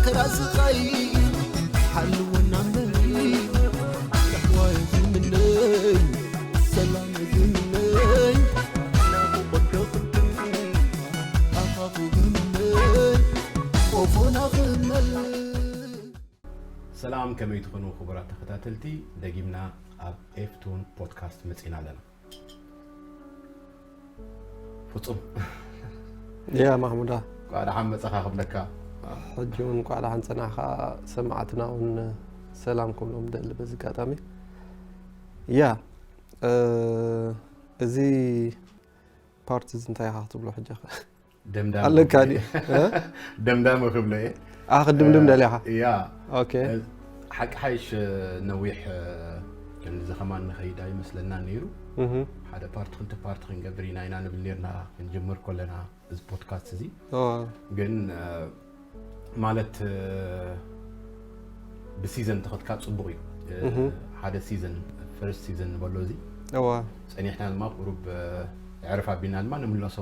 ክራዝቐይ ሓልወና እምበሪ፣ ራህዋ ዝምነይ፣ ሰላም ዝምነይ፣ ናፍቖት ክኽብር፣ ኣኻኹ ዝምነይ፣ ቆፎና ክመል። ሰላም፣ ከመይ ትኾኑ ክቡራት ተኸታተልቲ? ደጊምና ኣብ ኤፍቱን ፖድካስት መጺና ኣለና። ፍጹም። ያ ማሕሙዳ፣ እንኳዕ ደሓን መጻኻ ክብለካ። ሕጂ እውን እንኳዕ ደሓን ጸናሕካ። ሰማዕትና እውን ሰላም ክብሎም ደሊ በዚ ኣጋጣሚ። ያ፣ እ፣ እዚ ፓርት እዚ እንታይ ኢኻ ክትብሎ ሕጂ? ደምዳመ ኣለካ ክብሎ ድዩ? እየ። ደምዳመ ክብሎ እየ። ኣኽድምድም ደሊኻ? ያ። ኦኬ። ሓቂ ሓይሽ ነዊሕ፣ እ፣ ከምዚ ከማን ንኸይድ ኣይመስለና ነይሩ። እህ። ሓደ ፓርት፣ ክልተ ፓርት ክንገብር ኢና ኢና ንብል ነርና ክንጅምር ከለና እዚ ፖድካስት እዚ። ኦ፣ ግን፣ እ፣ ማለት፣ እ፣ ብሲዘን ተኸትካ ጽቡቕ እዩ። እ፣ እህ። ሓደ ሲዘን፣ ፈርስት ሲዘን ንበሎ እዚ። እዋ። ጸኒሕና ድማ ቁሩብ፣ እ፣ ዕረፍ ኣቢልና ድማ ንምለሶ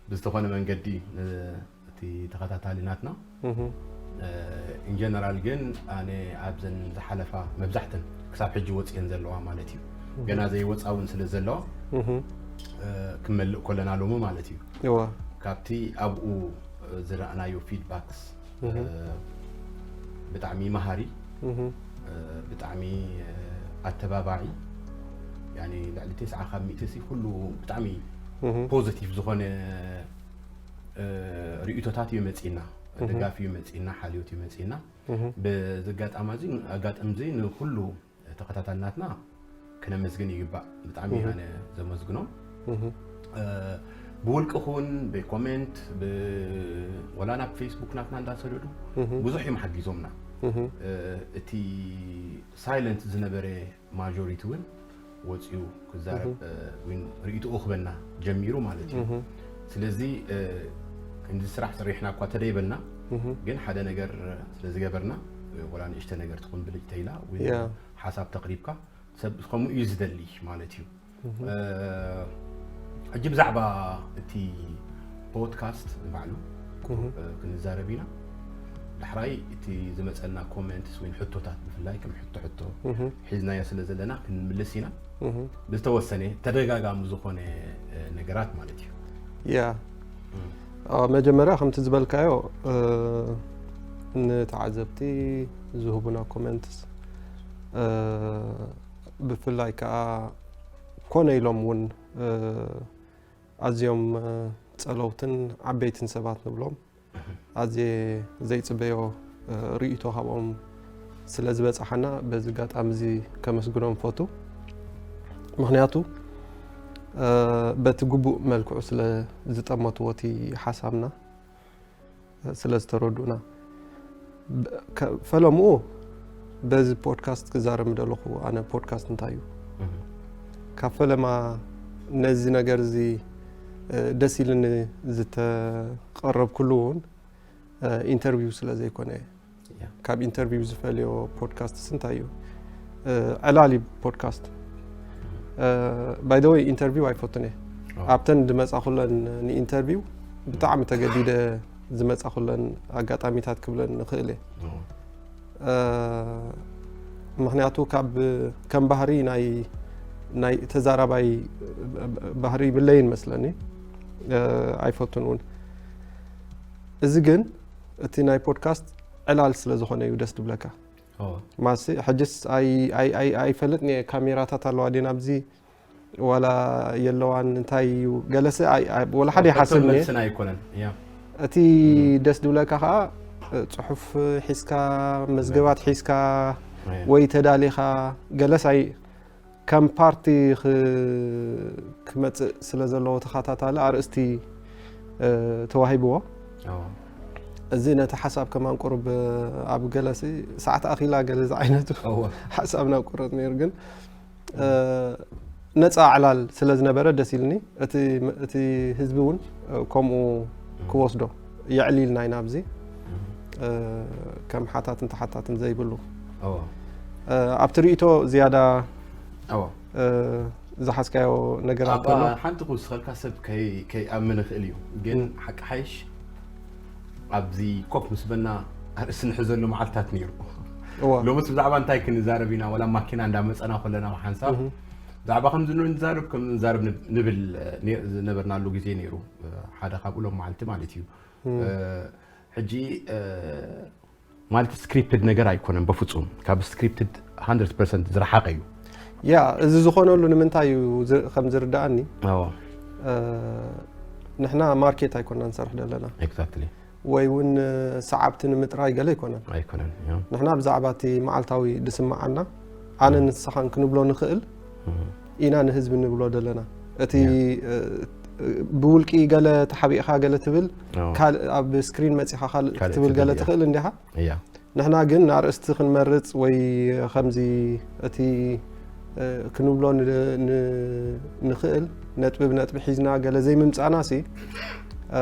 ብዝተኾነ መንገዲ፣ እ፣ እቲ ተኸታታሊ ናትና። እህ። እ፣ ኢን ጀነራል ግን ኣነ ኣብዘን ዝሓለፋ መብዛሕተን ክሳብ ሕጂ ወጽኤን ዘለዋ ማለት እዩ። ገና ዘይወጻ እውን ስለ ዘለዋ፣ እህ። እ፣ ክንመልእ ከለና ሎሚ ማለት እዩ። እዋ። ካብቲ ኣብኡ፣ እ፣ ዝረኣናዮ ፊድባክስ፣ እ፣ እህ። ብጣዕሚ መሃሪ፣ እህ። እ፣ ብጣዕሚ፣ እ፣ ኣተባባዒ፣ ያኒ ልዕሊ ተስዓ ካብ ሚእቲ ሲ ኩሉ ብጣዕሚ እህ። ፖዚቲቭ ዝኾነ፣ እ፣ ርእይቶታት እዩ መጺና፣ እህ። ደጋፊ እዩ መጺና፣ ሓልዮት እዩ መጺና። እህ። በዚ ኣጋጣሚ እዚ፣ ኣጋጣሚ እዚ ንኩሉ ተኸታታልናትና ክነመስግን ይግባእ። ብጣዕሚ እህ። ኣነ ዘመስግኖም። እህ። እ፣ ብውልቂ ኹን ብኮሜንት፣ ብ-፣ ወላ ናብ ፌስቡክ ናትና እንዳሰደዱ እህ። ብዙሕ እዮም ሓጊዞምና። እህ። እ፣ እቲ ሳይለንት ዝነበረ ማጆሪቲ እውን ወፂኡ ክዛረብ፣ እህ። እ፣ ዊን ርእይትኡ ክበና ጀሚሩ ማለት እዩ። እህ። ስለዚ፣ እ፣ ክንዲ ስራሕ ሰሪሕና እኳ ተደይበልና፣ እህ። ግን ሓደ ነገር ስለ ዝገበርና፣ እ፣ ወላ ንእሽተ ነገር ትኹን ብልጭተ ኢላ ወይ ያ። ሓሳብ ተቕሪብካ ሰብ ከምኡ እዩ ዝደሊ ማለት እዩ። እህ። እ፣ ሕጂ ብዛዕባ እቲ ፖድካስት ንባዕሉ እህ። እ፣ ክንዛረብ ኢና። ዳሕራይ እቲ ዝመፀና ኮሜንትስ ወይ ሕቶታት ብፍላይ ከም ሕቶ ሕቶ እህ። ሒዝናዮ ስለ ዘለና ክንምልስ ኢና። እህ። ብዝተወሰነ ተደጋጋሚ ዝኾነ፣ እ፣ ነገራት ማለት እዩ። ያ። እም። አ፣ መጀመርያ ከምቲ ዝበልካዮ፣ እ፣ ንተዓዘብቲ ዝህቡና ኮሜንትስ፣ እ፣ ብፍላይ ከዓ ኮነ ኢሎም እውን፣ እ፣ ኣዝዮም፣ እ፣ ጸለውትን ዓበይትን ሰባት ንብሎም ኣዝየ ዘይጽበዮ፣ እ፣ ርእይቶ ካብኦም ስለ ዝበጻሓና በዚ ኣጋጣሚ እዚ ከመስግኖም ፈቱ። ምኽንያቱ፣ እ፣ በቲ ግቡእ መልክዑ ስለ ዝጠመትዎ እቲ ሓሳብና፣ እ፣ ስለ ዝተረዱና። ብ-፣ ከ-፣ ፈለምኡ በዚ ፖድካስት ክዛረብ ምደለኹ፣ ኣነ ፖድካስት እንታይ እዩ? እህ። ካብ ፈለማ ነዚ ነገር እዚ፣ እ፣ ደስ ኢልኒ ዝተቐረብኩሉ እውን፣ እ፣ ኢንተርቪው ስለ ዘይኮነ፣ ያ። ካብ ኢንተርቪው ዝፈልዮ ፖድካስትስ እንታይ እዩ? እ፣ ዕላል እዩ ፖድካስት። እ፣ ባይ ዘ ወይ ኢንተርቪው ኣይፈቱን እየ። ኦ። ኣብተን ዝመጻኹለን ንኢንተርቪው ብጣዕሚ ተገዲደ ዝመጻኹለን ኣጋጣሚታት ክብለን ንኽእል እየ። ኦ። እ፣ ምኽንያቱ ካብ፣ ከም ባህሪ ናይ፣ ናይ ተዛራባይ ባህሪ ይብለይን መስለኒ። እ፣ ኣይፈቱን እውን። እዚ ግን እቲ ናይ ፖድካስት ዕላል ስለ ዝኾነ እዩ ደስ ዝብለካ። ኦ። ማሲ ሕጅስ ኣይ-፣ ኣይ-፣ ኣይ-፣ ኣይፈልጥን እየ፣ ካሜራታት ኣለዋ ድየን ኣብዚ ዋላ የለዋን፣ እንታይ እዩ ገለሰ ኣይ-፣ ኣይ-፣ ወላ ሓደ ሕቶን ይሓስብን እየ። መልስን ኣይኮነን። ያ። እቲ ደስ ዝብለካ ከዓ፣ እ፣ ጽሑፍ ሒዝካ፣ መዝገባት ሒዝካ ያ። ወይ ተዳሊኻ ገለስ ኣይ-፣ ከም ፓርቲ ክ-፣ ክመጽእ ስለ ዘለዎ ተኸታታሊ ኣርእስቲ፣ እ፣ ተዋሂብዎ። ኦ። እዚ ነቲ ሓሳብ ከማን ቁሩብ ኣብ ገለሲ ሰዓት ኣኺላ ገለ ዝዓይነቱ እወ። ሓሳብ ናብ ቁረጽ ነይሩ፣ ግን፣ እ፣ ነጻ ዕላል ስለ ዝነበረ ደስ ኢልኒ። እቲ፣ እቲ ህዝቢ እውን፣ እ፣ ከምኡ ክወስዶ የዕሊልና ኢና ኣብዚ፣ እ፣ ከም ሓታትን ተሓታትን ዘይብሉ። እወ። እ፣ ኣብቲ ርእይቶ ዝያዳ፣ እወ። እ፣ ዝሓዝካዮ ነገራት ኣብ ከሎ? ሓንቲ ክውስኸልካ ሰብ ከይ-፣ ከይኣምን ይኽእል እዩ፣ ግን ሓቂ ሓይሽ ኣብዚ ኮፍ ምስ በና ኣርእስቲ ንሕዘሉ መዓልታት ነይሩ። እዋ ሎምስ ብዛዕባ እንታይ ክንዛረብ ኢና? ወላ ማኪና እንዳመፀና ከለና ሓንሳብ ብዛዕባ ከምዚ ንዛረብ ከም ንዛረብ ንብ- ንብል ነ- ዝነበርናሉ ግዜ ነይሩ። ሓደ ካብኡ ሎም መዓልቲ ማለት እዩ። ሕጂ ማልቲ ስክሪፕትድ ነገር ኣይኮነን በፍጹም። ካብ ስክሪፕትድ ሃንድረድ ፐርሰንት ዝረሓቐ እዩ። ያ እዚ ዝኾነሉ ንምንታይ እዩ ዝ- ከም ዝርዳኣኒ ኣዎ እ፣ ንሕና ማርኬት ኣይኮና ንሰርሕ ዘለና ኤግዛክትሊ ወይ እውን ሰዓብቲ ንምጥራይ ገለ ኣይኮነን። ኣይኮነን ያ ንሕና ብዛዕባ እቲ መዓልታዊ ዝስምዓና ኣነ ንስኻን ክንብሎ ንኽእል ኢና ንህዝቢ ንብሎ ዘለና። እቲ እ፣ ብውልቂ ገለ ተሓቢእኻ ገለ ትብል ኣዎ። ካልእ ኣብ ስክሪን መፂኻ ካልእ ካልእ ክትብል ገለ ትብል እያ። ትኽእል እንዲኻ። እያ ንሕና ግን ኣርእስቲ ክንመርፅ ወይ ከምዚ እቲ እ፣ ክንብሎ ን- ን- ንኽእል ነጥቢ ብነጥቢ ሒዝና ገለ ዘይምምፃና ሲ እ፣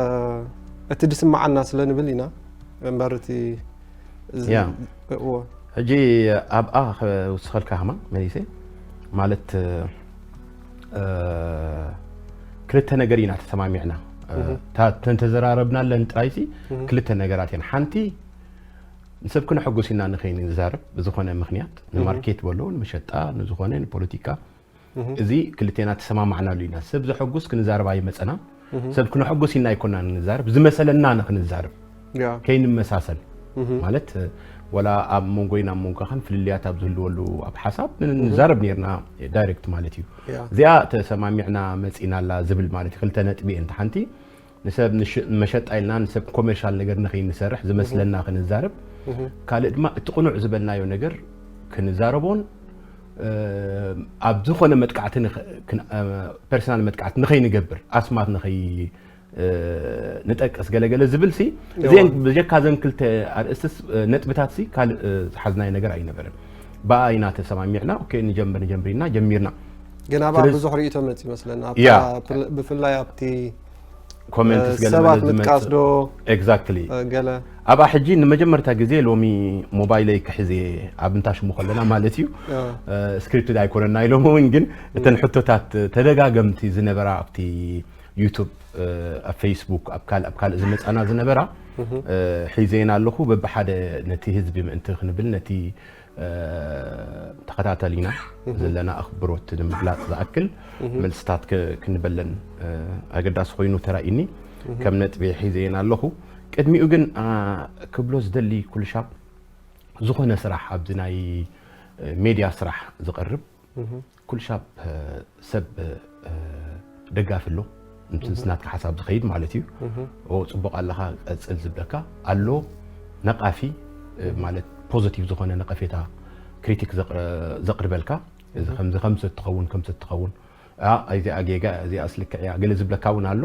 እቲ ድስምዓና ስለ ንብል ኢና እምበር እቲ ዝ- ያ። እዎ ሕጂ ኣብኣ ክውስኸልካ ከማ መሊሰ ማለት እ፣ ክልተ ነገር ኢና ተሰማሚዕና። እ፣ እታ ተን ተዘራረብናለን ጥራይሲ ክልተ ነገራት እየን። ሓንቲ ንሰብ ክነሐጉስ ኢና ንኸይንዛረብ ብዝኾነ ምኽንያት ንማርኬት በሎ ንመሸጣ ንዝኾነ ንፖለቲካ እዚ ክልቴና ተሰማማዕናሉ ኢና። ሰብ ዘሐጉስ ክንዛረብ ኣይመፀና። ሰብ ክነሐጉስ ኢና ኣይኮና ንዛረብ ዝመሰለና ንክንዛረብ ያ ከይንመሳሰል ማለት ወላ ኣብ መንጎይን ኣብ መንጎኻን ፍልልያት ኣብ ዝህልወሉ ኣብ ሓሳብ ንዛረብ ነርና ዳይሬክት ማለት እዩ። ያ እዚኣ ተሰማሚዕና መፂና ኣላ ዝብል ማለት እዩ። ክልተ ነጥቢ እየን። ሓንቲ ንሰብ ንሽ- ንመሸጣ ኢልና ንሰብ ኮሜርሻል ነገር ንኸይንሰርሕ ዝመስለና ክንዛረብ፣ ካልእ ድማ እቲ ቅኑዕ ዝበልናዮ ነገር ክንዛረቦን እ፣ ኣብ ዝኾነ መጥቃዕቲ ንኸ- ክን- እ፣ ፐርሰናል መጥቃዕቲ ንኸይንገብር ኣስማት ንኸይ እ፣ ንጠቅስ ገለገለ ዝብል ሲ እዚአን ብጀካ ዘን ክልተ ኣርእስትስ እ፣ ነጥብታት ሲ ካልእ እ፣ ዝሓዝናዮ ነገር ኣይነበረን። ብኣ ኢና ተሰማሚዕና ኦኬ ንጀምር ንጀምር ኢልና ጀሚርና። ግን ኣብኣ ስለዚ- ብዙሕ ርእቶ መፅ ይመስለና ያ። ኣብታ- ብፍላይ ኣብቲ ኮሜንትስ ገለ ሰባት ገለ ዝመጽእ- ምጥቃስ ዶ ኤግዛክትሊ እ፣ ገለ ኣብኣ ሕጂ ንመጀመርታ ግዜ ሎሚ ሞባይለይ ክሕዜ ኣብ እንታሽሙ ከለና ማለት እዩ። እ፣ እ፣ ስክሪፕትድ ኣይኮነን ናይ ሎሚ እውን ግን እተን ሕቶታት ተደጋገምቲ ዝነበራ ኣብቲ ዩቱብ እ፣ ኣብ ፌስቡክ ኣብ ካልእ ኣብ ካልእ ዝመፃና ዝነበራ እ፣ ሒዘየን ኣለኹ። በብሓደ ነቲ ህዝቢ ምእንቲ ክንብል ነቲ እ፣ ተኸታተሊና ዘለና ኣኽብሮት ንምግላፅ ዝኣክል መልስታት ክ- ክንበለን እ፣ ኣገዳሲ ኮይኑ ተራእዩኒ። ከም ነጥቢ ሒዘየን ኣለኹ። ቅድሚኡ ግን ኣ፣ ክብሎ ዝደሊ ኩልሻብ ዝኾነ ስራሕ ኣብዚ ናይ እ፣ ሜድያ ስራሕ ዝቐርብ ኩልሻብ እ፣ ሰብ እ፣ ደጋፊ ኣሎ ምስ ናትካ ሓሳብ ዝኸይድ ማለት እዩ። ኦ ፅቡቕ ኣለኻ ቀፅል ዝብለካ ኣሎ ነቓፊ እ፣ ማለት ፖዘቲቭ ዝኾነ ነቐፌታ ክሪቲክ ዘቕረ- ዘቕርበልካ እዚ ከምዚ ከምዚ ትኸውን ከምዚ ትኸውን ኣ፣ እዚኣ ጌጋ እዚኣ ስልክዕ እያ ገለ ዝብለካ እውን ኣሎ።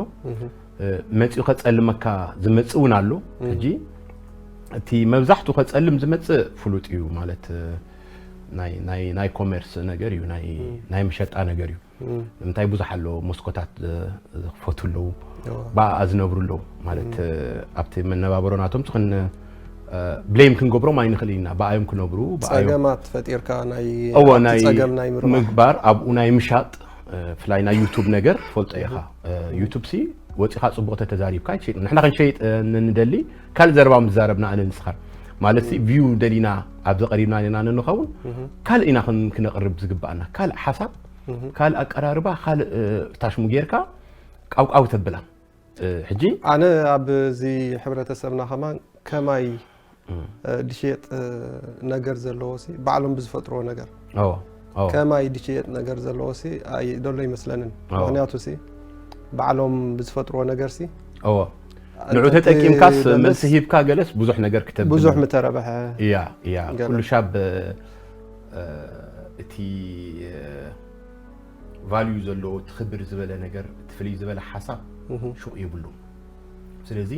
እ፣ መፂኡ ከፀልመካ ዝመፅእ እውን ኣሎ። ሕጂ እቲ መብዛሕቱ ከፀልም ዝመፅእ ፍሉጥ እዩ ማለት እ፣ ናይ- ናይ- ናይ ኮሜርስ ነገር እዩ ናይ- ናይ መሸጣ ነገር እዩ። ንምንታይ ብዙሕ ኣሎ ሞስኮታት እ፣ ዝኽፈቱ ኣለዉ እዋ። ብኣ ዝነብሩ ኣለዉ ማለት እ፣ ኣብቲ መነባበሮ ናቶም ትኽን ብሌም ክንገብሮም ኣይንኽእል ኢና። ብኣዮም ክነብሩ ብኣዮም ፀገማት ፈጢርካ ናይ እዎ ኣብቲ ናይ ፀገም ናይ ምርባሕ ምግባር ኣብኡ ናይ ምሻጥ እ፣ ፍላይ ናይ ዩቱብ ነገር ትፈልጦ ኢኻ። እ፣ ዩቱብ ሲ ወፂኻ ፅቡቕ ተተዛሪብካ ኣይትሸይጥ። ንሕና ክንሸይጥ እ፣ ንንደሊ ካልእ ዘረባ ምዝዛረብና ኣነ ንስኻን ማለት ሲ ቪው ደሊና ኣብዚ ቀሪብና ኢና ንኸውን ካልእ ኢና ክን- ክነቕርብ ዝግባኣና ካልእ ሓሳብ ካልእ ኣቀራርባ ካልእ እ፣ ታሽሙ ጌርካ ቃውቃው ተብላ እ፣ ሕጂ ኣነ ኣብዚ ሕብረተሰብና ከማን ከማይ እ፣ ድሽየጥ እ፣ ነገር ዘለዎ ሲ ባዕሎም ብዝፈጥርዎ ነገር ኦ ኦ ከማይ ድሽየጥ ነገር ዘለዎ ሲ ኣይ- ደሎ ይመስለንን ኣዎ። ምክንያቱ ሲ ባዕሎም ብዝፈጥርዎ ነገር ሲ ኦ ንዑ እንተ- ተጠቂምካስ ደለስ መልሲ ሂብካ ገለስ ብዙሕ ነገር ክተብል ብዙሕ ምተረብሐ እያ እያ ገለ። ኩሉ ሻብ እ፣ እቲ ቫልዩ ዘለዎ ትኽብር ዝበለ ነገር እቲ ፍልይ ዝበለ ሓሳብ ሹቕ የብሉ። ስለዚ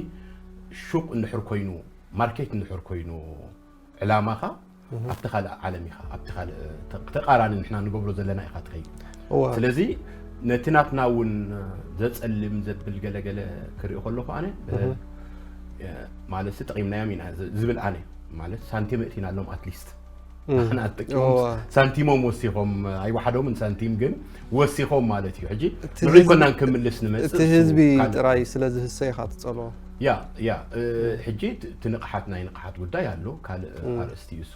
ሹቕ እንድሕር ኮይኑ ማርኬት እንድሕር ኮይኑ ዕላማኻ ኣብቲ ካልእ ዓለም ኢኻ ኣብቲ ካልእ ተ- ተቃራኒ ንሕና ንገብሮ ዘለና ኢኻ ትኸይድ። እዋ ስለዚ ነቲ ናትና እውን ዘፀልም ዘብል ገለገለ ክርኢ ከለኹ ኣነ እ፣ ማለት ሲ ጠቂምናዮም ኢና ዝ- ዝብል ኣነ ማለት ሳንቲም እቲናሎም ኣትሊስት ንዓና ኣጠቂሞም ሳንቲሞም ወሲኾም ኣይወሓዶምን ሳንቲም ግን ወሲኾም ማለት እዩ። ሕጂ ንዑ ኮናን ክምልስ ንመጽእ እቲ ህዝቢ ጥራይ ስለ ዝህሰ ኢኻ ትጸልኦ። ያ ያ ሕጂ እቲ ንቕሓት ናይ ንቕሓት ጉዳይ ኣሎ ካልእ ኣርእስቲ እዩ እሱ።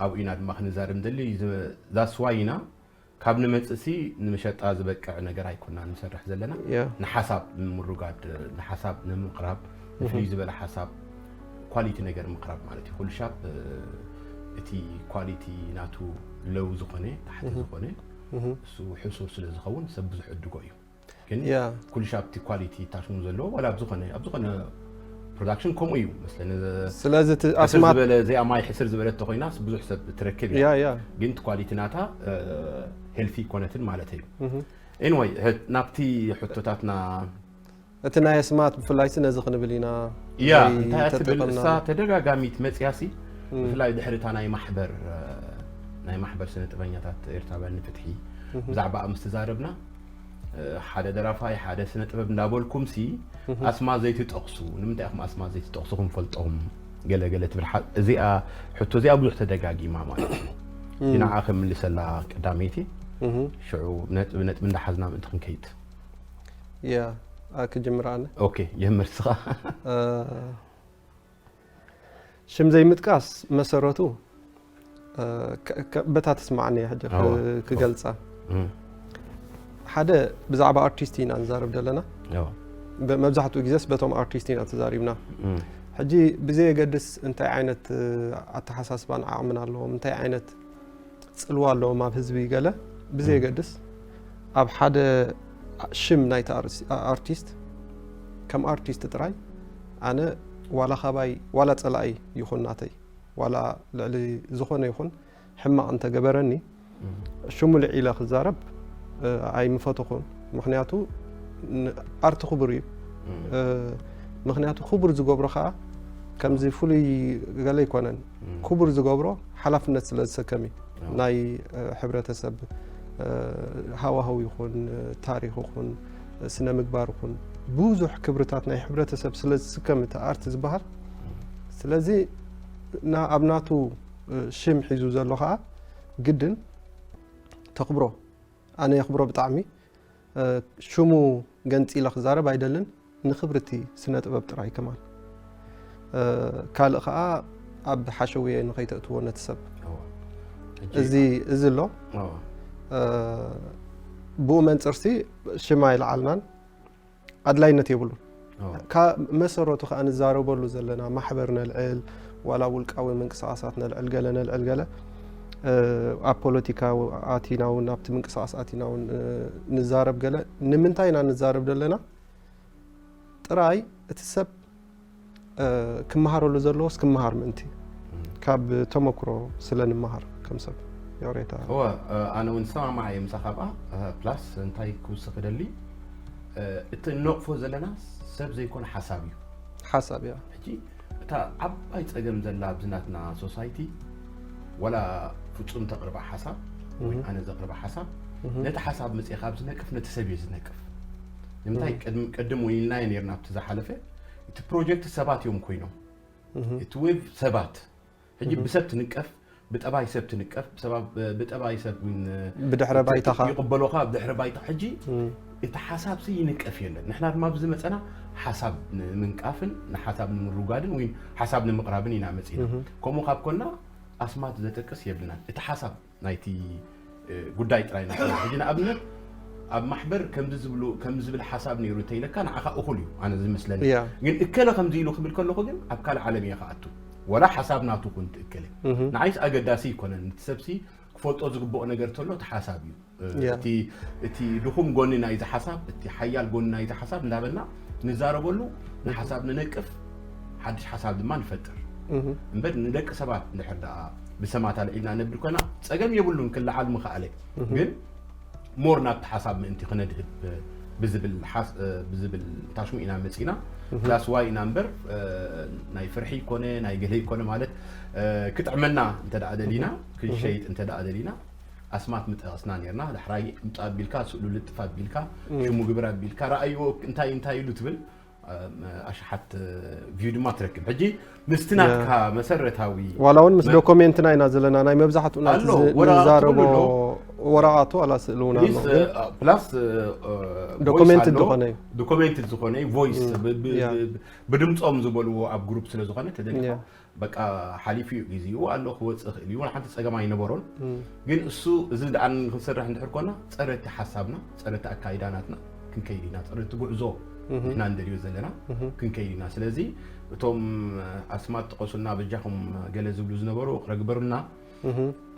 ኣብኡ ኢና ድማ ክንዛረብ ንደሊ that's why ኢና ካብ ንመጽእሲ ንመሸጣ ዝበቅዕ ነገር ኣይኮና ንሰርሕ ዘለና ንሓሳብ ንምሩጋድ ንሓሳብ ንምቕራብ ንፍልይ ዝበለ ሓሳብ ኳሊቲ ነገር ምቕራብ ማለት እዩ። ኩሉ ሻፕ እቲ ኳሊቲ ናቱ ለው ዝኾነ ታሕቲ ዝኾነ እሱ ሕሱር ስለ ዝኸውን ሰብ ብዙሕ ዕድጎ እዩ። ግን ኩሉ ሻፕ እቲ ኳሊቲ ታሽሙ ዘለዎ ዋላ ኣብ ዝኾነ ኣብ ዝኾነ ፕሮዳክሽን ከምኡ እዩ መስለኒ። ስለዚ እቲ ሕስር ኣስማት ዝበለ እዚኣ ማይ ሕስር ዝበለት ተኮይናስ ብዙሕ ሰብ ትረክብ እያ። ያ ያ ግን እቲ ኳሊቲ ናታ ሄልቲ ይኮነትን ማለት እዩ። ኤኒወይ ናብቲ ሕቶታትና እቲ ናይ ኣስማት ብፍላይ ሲ ነዚ ክንብል ኢና ያ እንታይ ትብል እሳ ተደጋጋሚት መፅያሲ ብፍላይ ድሕሪ እታ ናይ ማሕበር ናይ ማሕበር ስነ ጥበኛታት ኤርትራውያን ንፍትሒ ብዛዕባ ምስ ተዛረብና ሓደ ደራፋይ ሓደ ስነ ጥበብ እንዳበልኩም ሲ ኣስማ ዘይትጠቕሱ ንምንታይ ኢኹም ኣስማ ዘይትጠቕሱ ክንፈልጦም ገለ ገለ ትብል እዚኣ ሕቶ እዚኣ ብዙሕ ተደጋጊማ ማለት እዩ። ንዓ ክምልሰላ ቀዳመይቲ ሽዑ ነጥቢ ነጥቢ እንዳሓዝና ምእንቲ ክንከይድ ያ ክጅምር ኣነ ኦኬ ጀምር ስኻ ሽም ዘይምጥቃስ መሰረቱ በታ ትስማዓኒ እያ ሕጂ ክገልፃ ሓደ ብዛዕባ ኣርቲስት ኢና ንዛረብ ዘለና መብዛሕትኡ ግዜስ በቶም ኣርቲስት ኢና ተዛሪብና ሕጂ ብዘየገድስ እንታይ ዓይነት ኣተሓሳስባን ዓቕምን ኣለዎም እንታይ ዓይነት ፅልዋ ኣለዎም ኣብ ህዝቢ ገለ ብዘየገድስ ኣብ ሓደ ሽም ናይቲ ኣርቲስት ከም ኣርቲስት ጥራይ ኣነ ዋላ ካባይ ዋላ ፀላኢ ይኹን ናተይ ዋላ ልዕሊ ዝኾነ ይኹን ሕማቕ እንተገበረኒ ሽሙ ልዒለ ክዛረብ ኣይምፈተኹን። ምክንያቱ ኣርቲ ክቡር እዩ። ምክንያቱ ክቡር ዝገብሮ ከዓ ከምዚ ፍሉይ ገለ ኣይኮነን። ክቡር ዝገብሮ ሓላፍነት ስለ ዝሰከም እዩ። ናይ ሕብረተሰብ ሃዋህው ይኹን ታሪኽ ይኹን ስነ ምግባር ይኹን ብዙሕ ክብርታት ናይ ሕብረተሰብ ስለ ዝስከም እቲ ኣርት ዝበሃል ስለዚ ኣብ ናቱ ሽም ሒዙ ዘሎ ከዓ ግድን ተኽብሮ ኣነ የኽብሮ ብጣዕሚ ሽሙ ገንፂለ ክዛረብ ኣይደልን ንክብርቲ ስነ ጥበብ ጥራይ ከማን ካልእ ከዓ ኣብ ሓሸውየ ንኸይተእትዎ ነቲ ሰብ እዚ እዚ ኣሎ ብኡ መንፅርሲ ሽማ ኣይለዓልናን ኣድላይነት የብሉን። መሰረቱ ከዓ ንዛረበሉ ዘለና ማሕበር ነልዕል ዋላ ውልቃዊ ምንቅስቃሳት ነልዕል ገለ ነልዕል ገለ ኣብ ፖለቲካ ኣቲና እውን ኣብቲ ምንቅስቃስ ኣቲና እውን ንዛረብ ገለ ንምንታይ ኢና ንዛረብ ዘለና ጥራይ እቲ ሰብ ክመሃረሉ ዘለዎስ ክመሃር ምእንቲ ካብ ተመክሮ ስለ ንመሃር ከም ሰብ ይቕሬታ እወ ኣነ እውን ዝሰማማዕ እየ ምሳኻ ብኣ ፕላስ እንታይ ክውስኽ እደሊ እቲ እነቕፎ ዘለና ሰብ ዘይኮነ ሓሳብ እዩ ሓሳብ እያ ሕጂ እታ ዓባይ ፀገም ዘላ ኣብዚ ናትና ሶሳይቲ ወላ ፍፁም ተቕርባ ሓሳብ ወይ ኣነ ዘቕርባ ሓሳብ ነቲ ሓሳብ መፅእኻ ኣብ ዝነቅፍ ነቲ ሰብ እየ ዝነቅፍ ንምንታይ ቅድም እውን ኢልናዮ ነርና ኣብቲ ዝሓለፈ እቲ ፕሮጀክት ሰባት እዮም ኮይኖም እቲ ዌብ ሰባት ሕጂ ብሰብ ትንቀፍ ብጠባይ ሰብ ትንቀፍ ብጠባይ ሰብ እውን ብድሕረ ባይታኻ ይቕበሎኻ ብድሕረ ባይታ ሕጂ እቲ ሓሳብ ሲ ይንቀፍ የለን ንሕና ድማ ብዝመፀና ሓሳብ ንምንቃፍን ንሓሳብ ንምርጓድን ወይ ሓሳብ ንምቕራብን ኢና መፂና ከምኡ ካብ ኮና ኣስማት ዘጠቅስ የብልናን እቲ ሓሳብ ናይቲ ጉዳይ ጥራይ ኢና ሕጂ ንኣብነት ኣብ ማሕበር ከምዚ ዝብሉ ከምዚ ዝብል ሓሳብ ነይሩ እንተኢለካ ንዓኻ እኹል እዩ ኣነ ዝመስለኒ ግን እከለ ከምዚ ኢሉ ክብል ከለኹ ግን ኣብ ካልእ ዓለም እየ ክኣቱ ወላ ሓሳብ ናቱ ኩን ትእከለ ንዓይስ ኣገዳሲ ይኮነን እቲ ሰብሲ ክፈልጦ ዝግብኦ ነገር ተሎ እቲ ሓሳብ እዩ እቲ እቲ ድኹም ጎኒ ናይዚ ሓሳብ እቲ ሓያል ጎኒ ናይዚ ሓሳብ እንዳበልና ንዛረበሉ ንሓሳብ ንነቅፍ ሓድሽ ሓሳብ ድማ ንፈጥር እምበር ንደቂ ሰባት እንድሕር ደኣ ብሰማት ኣልዒልና ነብል ኮና ፀገም የብሉን ክለዓል ምኽኣለ ግን ሞር ናብቲ ሓሳብ ምእንቲ ክነድህብ ብዝብል ታሽሙ ኢና መፂና ፕላስ ዋይ ኢና እምበር ናይ ፍርሒ ይኮነ ናይ ገለ ይኮነ ማለት ክጥዕመና እንተ ደኣ ደሊና ክንሸይጥ እንተ ደኣ ደሊና ኣስማት ምጠቐስና ነርና ዳሕራይ ምጣ ኣቢልካ ስእሉ ልጥፍ ኣቢልካ ሽሙ ግብር ኣቢልካ ረኣይዎ እንታይ እንታይ ኢሉ ትብል ኣሽሓት ቪው ድማ ትረክብ። ሕጂ ምስቲ ናትካ መሰረታዊ ዋላ እውን ምስ ዶኮሜንትና ኢና ዘለና፣ ናይ መብዛሕትኡ ናቲ ኣሎ፣ ወረቓቕቲ ንዛረቦ እውን ኣሎ። ወረቓቱ ዋላ ስእሊ እውን ኣሎ። ፕሊስ ፕላስ ዶኮሜንትድ ዝኾነ እዩ። ዶኮሜንትድ ዝኾነ ዩ ቮይስ ያ። ብድምፆም ዝበልዎ ኣብ ግሩፕ ስለ ዝኾነ ተደሊኻ ያ። በቃ ሓሊፉ እዩ ግዚኡ ኣሎ ክወፅእ ይኽእል እዩ ሓንቲ ፀገም ኣይነበሮን። ግን እሱ እዚ ደኣ ክንሰርሕ እንድሕር ኮና ፀረቲ ሓሳብና ፀረቲ ኣካይዳ ናትና ክንከይድ ኢና፣ ፀረቲ ጉዕዞ ንሕና እንደልዮ ዘለና ክንከይድ ኢና። ስለዚ እቶም ኣስማት ጥቀሱልና በጃኹም ገለ ዝብሉ ዝነበሩ ቅረ ግበሩልና።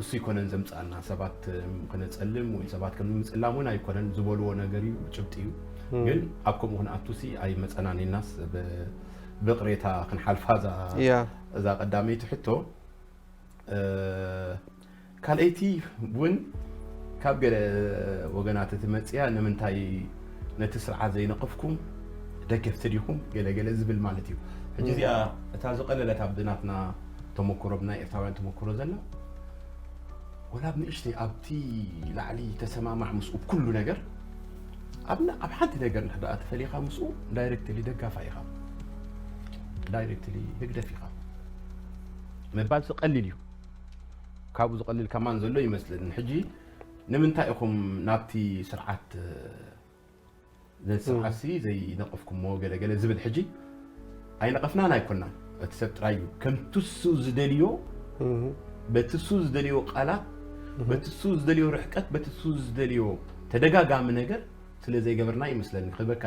እሱ ይኮነን ዘምፃና ሰባት ከነፀልም ወይ ሰባት ከም ምፅላም እውን ኣይኮነን ዝበልዎ ነገር እዩ፣ ጭብጢ እዩ። ግን ኣብ ከምኡ ክንኣቱ ሲ ኣይመፀናን ኢልናስ ብ- ብቕሬታ ክንሓልፋ እዛ ያ እዛ ቀዳመይቲ ሕቶ። እ፣ ካልኣይቲ እውን ካብ ገለ ወገናት እቲ መፅያ ንምንታይ ነቲ ስርዓት ዘይነቐፍኩም ደገፍቲ ዲኹም ገለ ገለ ዝብል ማለት እዩ። ሕጂ እዚኣ እታ ዝቐለለት ኣብ ናትና ተመክሮ ብናይ ኤርትራውያን ተመክሮ ዘላ ወላ ብንእሽተይ ኣብቲ ላዕሊ ተሰማማዕ ምስኡ ኩሉ ነገር ኣብ ን- ኣብ ሓንቲ ነገር እንድሕር ደኣ ተፈሊኻ ምስኡ ዳይሬክትሊ ደጋፋ ኢኻ፣ ዳይሬክትሊ ህግደፍ ኢኻ ምባል ቀሊል እዩ። ካብኡ ዝቐልል ከማን ዘሎ ይመስለኒ። ሕጂ ንምንታይ ኢኹም ናብቲ ስርዓት ነቲ ስርዓትሲ ዘይነቐፍኩሞ ገለ ገለ ዝብል ሕጂ ኣይነቐፍናን ኣይኮናን። እቲ ሰብ ጥራይ እዩ ከምቲ እሱ ዝደልዮ በቲ እሱ ዝደልዮ ቃላት በቲ እሱ ዝደልዮ ርሕቀት በቲ እሱ ዝደልዮ ተደጋጋሚ ነገር ስለ ዘይገበርና ይመስለኒ ክበካ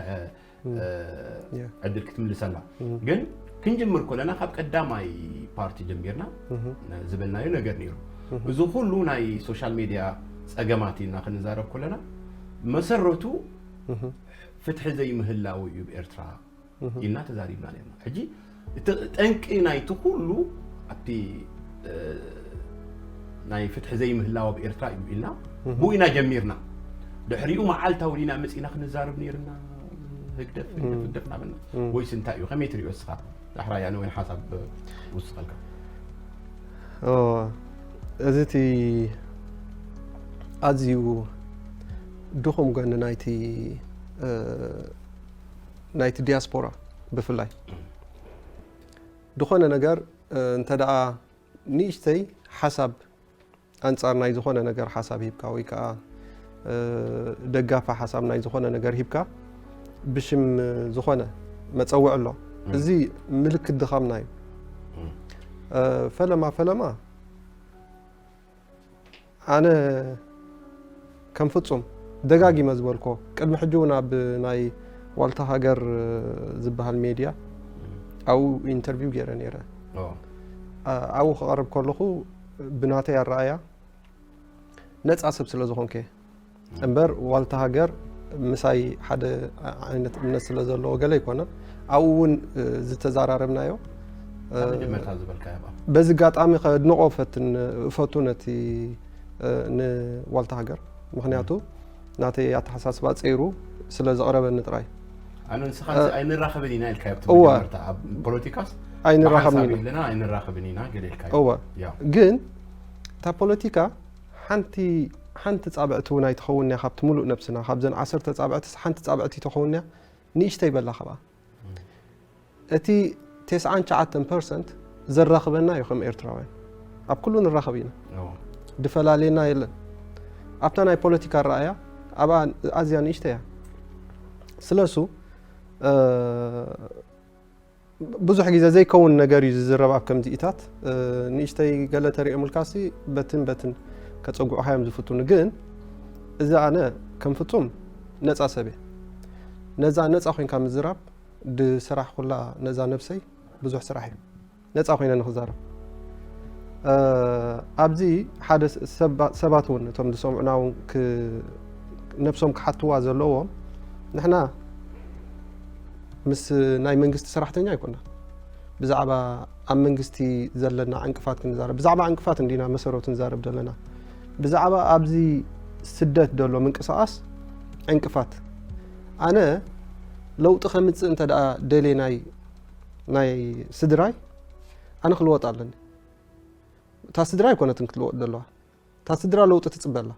ያ። ዕድል ክትምልሰላ። ግን ክንጅምር ኮለና ካብ ቀዳማይ ፓርቲ ጀሚርና ዝበልናዮ ነገር ነይሩ። እዚ ኩሉ ናይ ሶሻል ሜድያ ጸገማት ኢና ክንዛረብ ኮለና መሰረቱ ፍትሒ ዘይምህላው እዩ ብኤርትራ ኢልና ተዛሪብና ነርና። ሕጂ እቲ ጠንቂ ናይቲ ኩሉ ኣብቲ እ፣ ናይ ፍትሒ ዘይምህላው ኣብ ኤርትራ እዩ ኢልና ብኡ ኢና ጀሚርና። ድሕሪኡ መዓልታዊ ዲና መጺና ክንዛረብ ነይርና ህግደፍ ህግደፍ ህግደፍ ናበልና ወይስ እንታይ እዩ? ከመይ ትሪኦ እስኻ? ዳሕራይ ኣነ ወይን ሓሳብ ውስኸልካ። ኦ፣ እዚ እቲ ኣዝዩ ድኹም ጎኒ ናይቲ እ፣ ናይቲ ዲያስፖራ ብፍላይ ዝኾነ ነገር እ፣ እንተ ደኣ ንእሽተይ ሓሳብ ኣንጻር ናይ ዝኾነ ነገር ሓሳብ ሂብካ ወይ ከዓ እ፣ ደጋፊ ሓሳብ ናይ ዝኾነ ነገር ሂብካ ብሽም ዝኾነ መጸውዒ ኣሎ። እዚ ምልክት ድኻምና እዩ። እ፣ ፈለማ ፈለማ ኣነ ከም ፍጹም ደጋጊመ ዝበልኮ ቅድሚ ሕጂ እውን ኣብ ናይ ዋልታ ሃገር ዝበሃል ሜድያ ኣብኡ ኢንተርቪው ገይረ ነይረ። ኣብኡ ክቐርብ ከለኹ ብናተይ ኣረኣያ ነፃ ሰብ ስለ ዝኾንከ እምበር ዋልታ ሃገር ምሳይ ሓደ ዓይነት እምነት ስለ ዘለዎ ገለ ኣይኮነን። ኣብኡ እውን ዝተዘራረብናዮ ዝበልካ በዚ ኣጋጣሚ ከድንቆ ፈትን እፈቱ ነቲ ንዋልታ ሃገር ምክንያቱ ናተይ ኣተሓሳስባ ፀይሩ ስለ ዘቕረበኒ ጥራይ ኣነ ንስኻ ኣይንራኸብን ኢና ኢልካ ኣብቲ እወ። መጀመርታ ኣብ ፖለቲካስ ኣይንራኸብን ብሓሳብ ኢና። የለና ኣይንራኸብን ኢና ገለ ኢልካ እወ ያው ግን እታ ፖለቲካ ሓንቲ ሓንቲ ፃብዕቲ እውን ኣይትኸውን እያ ካብቲ ሙሉእ ነብስና ካብዘን ዓሰርተ ፃብዕትስ ሓንቲ ፃብዕቲ ተኸውን እያ ንእሽተይ በላ ካብኣ እቲ ተስዓን ትሽዓተን ፐርሰንት ዘራኽበና እዩ ከም ኤርትራውያን ኣብ ኩሉ ንራኸብ ኢና ያው ድፈላለየና የለን ኣብታ ናይ ፖለቲካ ረኣያ ኣብኣ ኣዝያ ንእሽተ እያ ስለሱ እ፣ ብዙሕ ግዜ ዘይከውን ነገር እዩ ዝዝረብ ኣብ ከምዚኢታት እ፣ ንእሽተይ ገለ ተሪኦምልካሲ በትን በትን ከፀጉዑኻ እዮም ዝፍትኑ ግን እዚ ኣነ ከም ፍጹም ነፃ ሰብ እየ ነዛ ነፃ ኮንካ ምዝራብ ድስራሕ ኩላ ነዛ ነብሰይ ብዙሕ ስራሕ እዩ ነፃ ኮይነ ንክዛረብ እ፣ ኣብዚ ሓደ ሰባ- ሰባት እውን እቶም ዝሰምዑና እውን ክ- ነብሶም ክሓትዋ ዘለዎም ንሕና ምስ ናይ መንግስቲ ሰራሕተኛ ኣይኮና ብዛዕባ ኣብ መንግስቲ ዘለና ዕንቅፋት ክንዛረብ ብዛዕባ ዕንቅፋት እንዲና መሰረቱ ንዛረብ ዘለና ብዛዕባ ኣብዚ ስደት ዘሎ ምንቅስቃስ ዕንቅፋት ኣነ ለውጢ ከምፅእ እንተ ደኣ ደልየ ናይ ናይ ስድራይ ኣነ ክልወጥ ኣለኒ እታ ስድራ ኣይኮነትን ክትልወጥ ዘለዋ እታ ስድራ ለውጢ ትፅበላ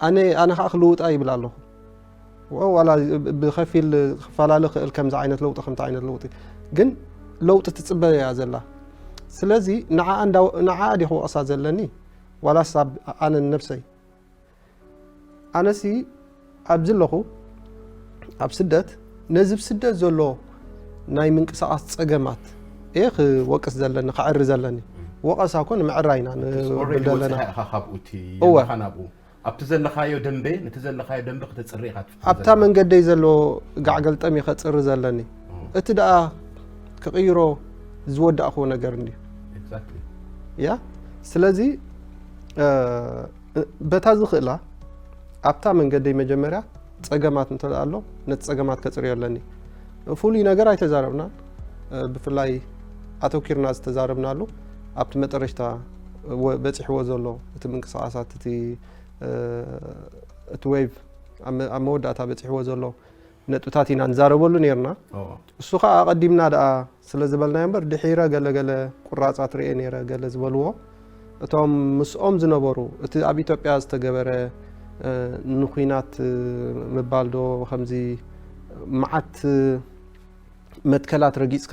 ኣነ ኣነ ከዓ ክልውጣ ይብል ኣለኹ ዋላ ብኸፊል ክፈላለ ክእል ከምዚ ዓይነት ለውጢ ከምቲ ዓይነት ለውጢ ግን ለውጢ ትፅበ እያ ዘላ። ስለዚ ንዓኣ እንዳ- ንዓኣ ዲ ክወቕሳ ዘለኒ ዋላስ ኣብ ኣነ ነብሰይ? ኣነሲ ኣብዚ ኣለኹ ኣብ ስደት ነዚ ብ ስደት ዘሎ ናይ ምንቅስቃስ ፀገማት እየ ክወቅስ ዘለኒ ክዕሪ ዘለኒ። ወቐሳ እኮ ንምዕራይ ኢና ንብል ዘለና። ኢኻ ካብኡ እቲ እወ። የለኻ ናብኡ ኣብቲ ዘለኻዮ ደንበ ነቲ ዘለኻዮ ደንበ ክተፅሪ ኢኻ ትፍትን ኣብታ መንገደይ ዘሎ ጋዕ ገልጠም እየ ከፅሪ ዘለኒ። እቲ ደኣ ክቕይሮ ዝወዳእክዎ ነገር እንድዩ። Exactly። ያ ስለዚ እ፣ በታ ዝኽእላ ኣብታ መንገደይ መጀመርያ ፀገማት እንተ ኣሎ ነቲ ፀገማት ከፅርዮ ኣለኒ። ፍሉይ ነገር ኣይተዛረብናን። እ፣ ብፍላይ ኣተኪርና ዝተዛረብናሉ ኣብቲ መጠረሽታ ወ- በፂሕዎ ዘሎ እቲ ምንቅስቃሳት እቲ እ፣ እቲ ዌቭ ኣብ መ- ኣብ መወዳእታ በፂሕዎ ዘሎ ነጥብታት ኢና ንዛረበሉ ነርና። ኦ፣ እሱ ከዓ ኣቐዲምና ደኣ ስለ ዝበልናዮ እምበር ድሒረ ገለገለ ቁራፃት ርኤ ነይረ ገለ ዝበልዎ እቶም ምስኦም ዝነበሩ እቲ ኣብ ኢትዮጵያ ዝተገበረ እ፣ ንኩናት እ፣ ምባል ዶ ከምዚ መዓት እ፣ መትከላት ረጊፅካ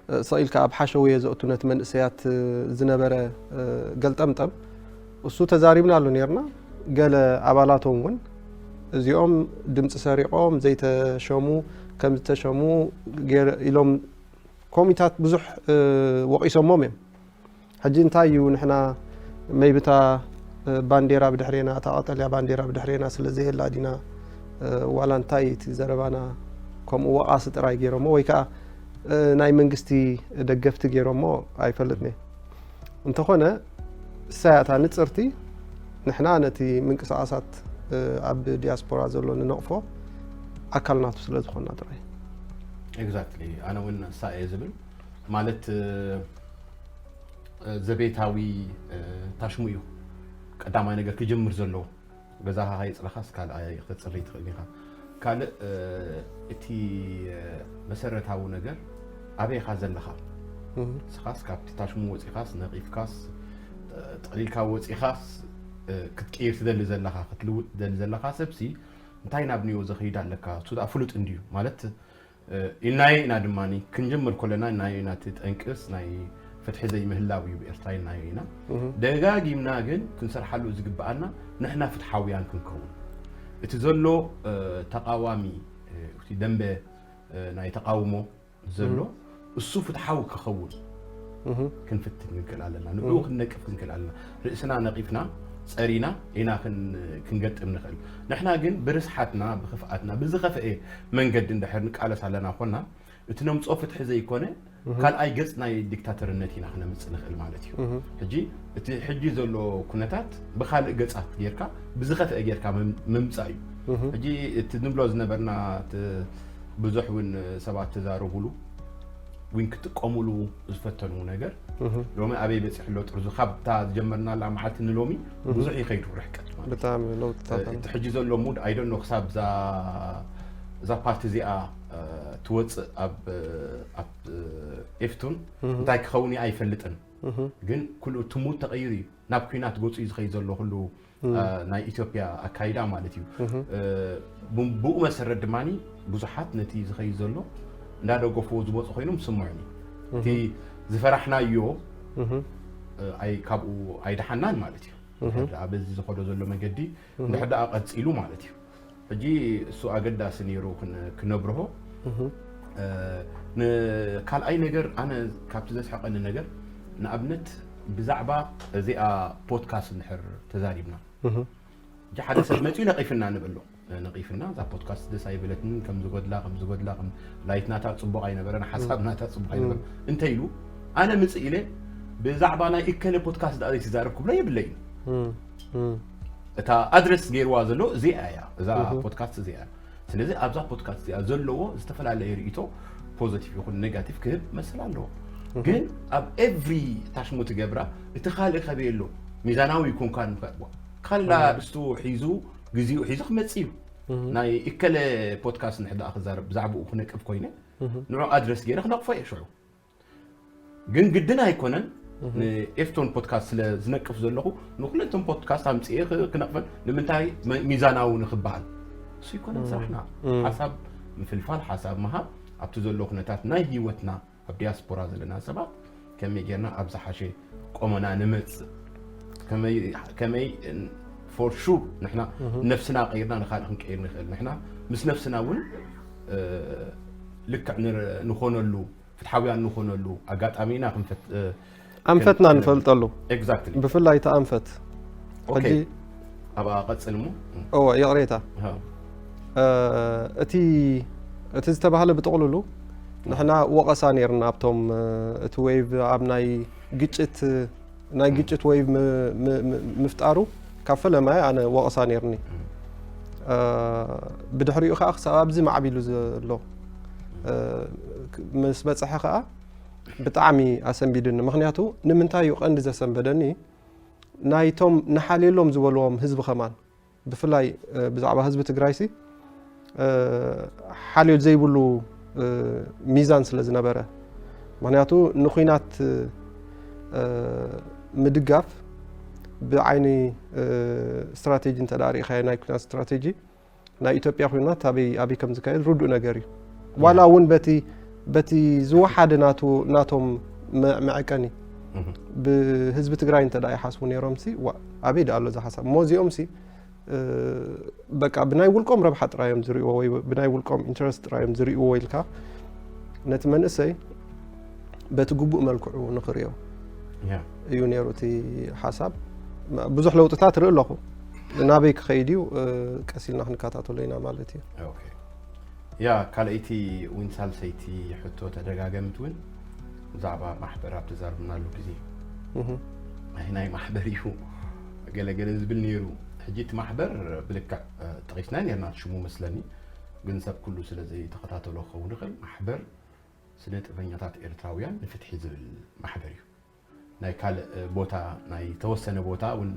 እ፣ ስቕ ኢልካ ኣብ ሓሸውየ ዘእቱ ነቲ መንእሰያት እ፣ ዝነበረ እ፣ ገልጠምጠም እሱ ተዛሪብናሉ ነርና። ገለ ኣባላቶም እውን እዚኦም ድምፂ ሰሪቖም ዘይተሸሙ ከም ዝተሸሙ ገይረ- ኢሎም ኮሚታት ብዙሕ እ፣ ወቒሶሞም እዮም። ሕጂ እንታይ እዩ ንሕና መይብታ እ፣ ባንዴራ ብድሕሬና እታ ቀጠልያ ባንዴራ ብድሕሬና ስለ ዘየላ ዲና እ፣ ዋላ እንታይ እቲ ዘረባና ከምኡ ወቓሲ ጥራይ ገይሮሞ ወይ ከዓ እ፣ ናይ መንግስቲ ደገፍቲ ገይሮሞ ኣይፈልጥን እየ። እንተኾነ እሳያታ ንፅርቲ ንሕና ነቲ ምንቅስቃሳት እ፣ ኣብ ዲያስፖራ ዘሎ ንነቕፎ ኣካል ናቱ ስለ ዝኾንና ጥራይ። Exactly። ኣነ እውን እሳ እየ ዝብል ማለት እ፣ እ፣ ዘቤታዊ እ፣ ታሽሙ እዩ ቀዳማይ ነገር ክጅምር ዘለዎ። ገዛኻ ከየፅረኻስ ካልኣይ ክተፅሪ ትኽእል ኢኻ። ካልእ እ፣ እቲ እ፣ መሰረታዊ ነገር ኣበይ ኢኻ ዘለኻ? እህ። ንስኻስ ካብቲ ታሽሙ ወፂኻስ ነቒፍካስ እ፣ ጠቕሊልካ ወፂኻስ እ፣ ክትቅይር ትደሊ ዘለኻ ክትልውጥ ትደሊ ዘለኻ ሰብሲ እንታይ ናብ ንዮ ዘኸይድ ኣለካ እሱ ደኣ ፍሉጥ እንድዩ ማለት እ፣ ኢልናዮ ኢና ድማ ክንጅምር ከለና ኢልናዮ ኢና እቲ ጠንቅስ ናይ ፍትሒ ዘይምህላው እዩ ብኤርትራ ኢልናዮ ኢና። እህ። ደጋጊምና ግን ክንሰርሓሉ ዝግብኣና ንሕና ፍትሓውያን ክንከውን እቲ ዘሎ እ፣ ተቃዋሚ እ፣ እቲ ደንበ እ፣ ናይ ተቃውሞ ዘሎ እሱ ፍትሓዊ ክኸውን እህ። ክንፍትን ክንክእል ኣለና ንዕኡ ክንነቅፍ ክንክእል ኣለና። ርእስና ነቂፍና ፀሪና ኢና ክን- ክንገጥም ንኽእል። ንሕና ግን ብርስሓትና ብክፍኣትና ብዝኸፍአ መንገዲ እንድሕር ንቃለስ ኣለና ኮና እቲ ነምፅኦ ፍትሒ ዘይኮነ ካልኣይ ገፅ ናይ ዲክታተርነት ኢና ክነምፅእ ንኽእል ማለት እዩ። ሕጂ እቲ ሕጂ ዘሎ ኩነታት ብካልእ ገፃት ጌርካ ብዝኸፍአ ጌርካ ምም- ምምፃእ እዩ። ሕጂ እቲ ንብሎ ዝነበርና እቲ ብዙሕ እውን ሰባት ተዛረቡሉ እውን ክጥቀሙሉ ዝፈተኑ ነገር ሎሚ ኣበይ በፂሑ ኣሎ ጥርዙ ካብታ ዝጀመርናላ መዓልቲ ንሎሚ ብዙሕ ይኸይዱ ርሕቀት ማለት እዩ። ብጣዕሚ ለውጥታት ኣሎ። እቲ ሕጂ ዘሎ ሙድ ኣይደኖ ክሳብ እዛ እዛ ፓርቲ እዚኣ እ፣ ትወፅእ ኣብ ኣብ ኤፍቱን እንታይ ክኸውን እዩ ኣይፈልጥን። ግን ኩሉ እቲ ሙድ ተቐይሩ እዩ ናብ ኩናት ገፁ እዩ ዝኸይድ ዘሎ ኩሉ እ፣ ናይ ኢትዮጵያ ኣካይዳ ማለት እዩ። እ፣ ብ- ብኡ መሰረት ድማ ብዙሓት ነቲ ዝኸይድ ዘሎ እንዳደገፍዎ ዝመፁ ኮይኖም ዝስምዑኒ እቲ ዝፈራሕናዮ እ፣ ኣይ ካብኡ ኣይደሓናን ማለት እዩ። እንድሕር ደኣ በዚ ዝኸዶ ዘሎ መገዲ እንድሕር ደኣ ቀፂሉ ማለት እዩ። ሕጂ እሱ ኣገዳሲ ነይሩ ክን- ክነብርሆ እ፣ ንካልኣይ ነገር ኣነ ካብቲ ዘስሕቐኒ ነገር ንኣብነት ብዛዕባ እዚኣ ፖድካስት እንድሕር ተዛሪብና ሕጂ ሓደ ሰብ መፅኡ ነቒፍና ንበሎ ነቒፍና እዛ ፖድካስት ደስ ኣይበለትንን ከም ዝጎድላ ከም ዝጎድላ ከም ላይት ናታ ፅቡቕ ኣይነበረን ሓሳብ ናታ ፅቡቕ ኣይነበረን እንተ ኢሉ ኣነ ምፅእ ኢለ ብዛዕባ ናይ እከለ ፖድካስት ደኣ ዘይትዛረብ ክብሎ የብለይን። እታ ኣድረስ ገይርዋ ዘሎ እዚኣ እያ እዛ ፖድካስት እዚኣ እያ። ስለዚ ኣብዛ ፖድካስት እዚኣ ዘለዎ ዝተፈላለየ ርእቶ ፖዘቲቭ ይኹን ኔጋቲቭ ክህብ መሰል ኣለዎ። ግን ኣብ ኤቭሪ ታሽሙ ትገብራ እቲ ካልእ ከበየ ኣሎ ሚዛናዊ ይኮንካ ንከ- ካላ ኣርእስቱ ሒዙ ግዜኡ ሒዙ ክመፅእ እዩ። ናይ እከለ ፖድካስት ንሕዳ ክዛረብ ብዛዕባኡ ክነቅፍ ኮይነ ንዑ ኣድረስ ገይረ ክነቅፎ እየ ሽዑ። ግን ግድን ኣይኮነን ንኤፍቶን ፖድካስት ስለ ዝነቅፍ ዘለኹ ንኩለንቶም ፖድካስት ኣምፅኤ ክ- ክነቅፈን ንምንታይ መ- ሚዛናዊ ንክበሃል እሱ ይኮነን ስራሕና። ሓሳብ ምፍልፋል፣ ሓሳብ ምሃብ፣ ኣብቲ ዘሎ ኩነታት ናይ ህይወትና ኣብ ዲያስፖራ ዘለና ሰባት ከመይ ጌርና ኣብ ዝሓሸ ቆመና ንምጽእ፣ ከመይ for sure ንሕና ነፍስና ቀይርና ንኻልእ ክንቀይር ንኽእል፣ ንሕና ምስ ነፍስና እውን ልክዕ ንኾነሉ፣ ፍትሓውያን ንኾነሉ ኣጋጣሚ ኢና ክንፈት ኣንፈትና ንፈልጠሉ። Exactly። ብፍላይ እቲ ኣንፈት Okay። ኣብኣ ቀጽል እሞ። እወ፣ ይቕሬታ። እቲ እቲ ዝተባህለ ብጥቕልሉ ንሕና ወቐሳ ነይርና ኣብቶም እቲ ዌቭ ኣብ ናይ ግጭት ናይ ግጭት ዌቭ ምፍጣሩ ካብ ፈለማይ ኣነ ወቐሳ ነይርኒ። ብድሕሪኡ ከዓ ክሳብ ኣብዚ ማዕቢሉ ዘሎ ምስ በፅሐ ከዓ ብጣዕሚ ኣሰንቢድኒ። ምክንያቱ ንምንታይ እዩ ቀንዲ ዘሰንበደኒ ናይቶም ንሓልየሎም ዝበልዎም ህዝቢ ከማን ብፍላይ ብዛዕባ ህዝቢ ትግራይ ሲ ሓልዮት ዘይብሉ ሚዛን ስለ ዝነበረ። ምክንያቱ ንኩናት ምድጋፍ ብዓይኒ ስትራቴጂ እንተ ርኢኻዮ ናይ ኩናት ስትራቴጂ ናይ ኢትዮጵያ ኩናት ኣበይ ኣበይ ከም ዝካየድ ርዱእ ነገር እዩ። ዋላ እውን በቲ በቲ ዝወሓደ ናቱ ናቶም መ- መዐቀኒ ብህዝቢ ትግራይ እንተ ይሓስቡ ነይሮም ሲ ዋ- ኣበይ ደኣ ኣሎ እዚ ሓሳብ እሞ እዚኦም ሲ በቃ ብናይ ውልቆም ረብሓ ጥራዮም ዝርእዎ ወይ ብናይ ውልቆም ኢንትረስት ጥራዮም ዝርእዎ ኢልካ ነቲ መንእሰይ በቲ ግቡእ መልክዑ ንኽርእዮ እዩ ነይሩ እቲ ሓሳብ። ብዙሕ ለውጥታት ርኢ ኣለኹ። ናበይ ክኸይድ እዩ ቀስ ኢልና ክንከታተሎ ኢና ማለት እዩ። ያ ካልኣይቲ እውን ሳልሰይቲ ሕቶ ተደጋገምት እውን ብዛዕባ ማሕበር ኣብ ተዛርብናሉ ግዜ ናይ ናይ ማሕበር እዩ ገለገለ ዝብል ነይሩ። ሕጂ እቲ ማሕበር ብልክዕ ጠቂስና ነርና ሽሙ መስለኒ፣ ግን ሰብ ኩሉ ስለ ዘይተኸታተሎ ክኸውን ይኽእል። ማሕበር ስነ ጥበኛታት ኤርትራውያን ንፍትሒ ዝብል ማሕበር እዩ። ናይ ካልእ ቦታ ናይ ተወሰነ ቦታ እውን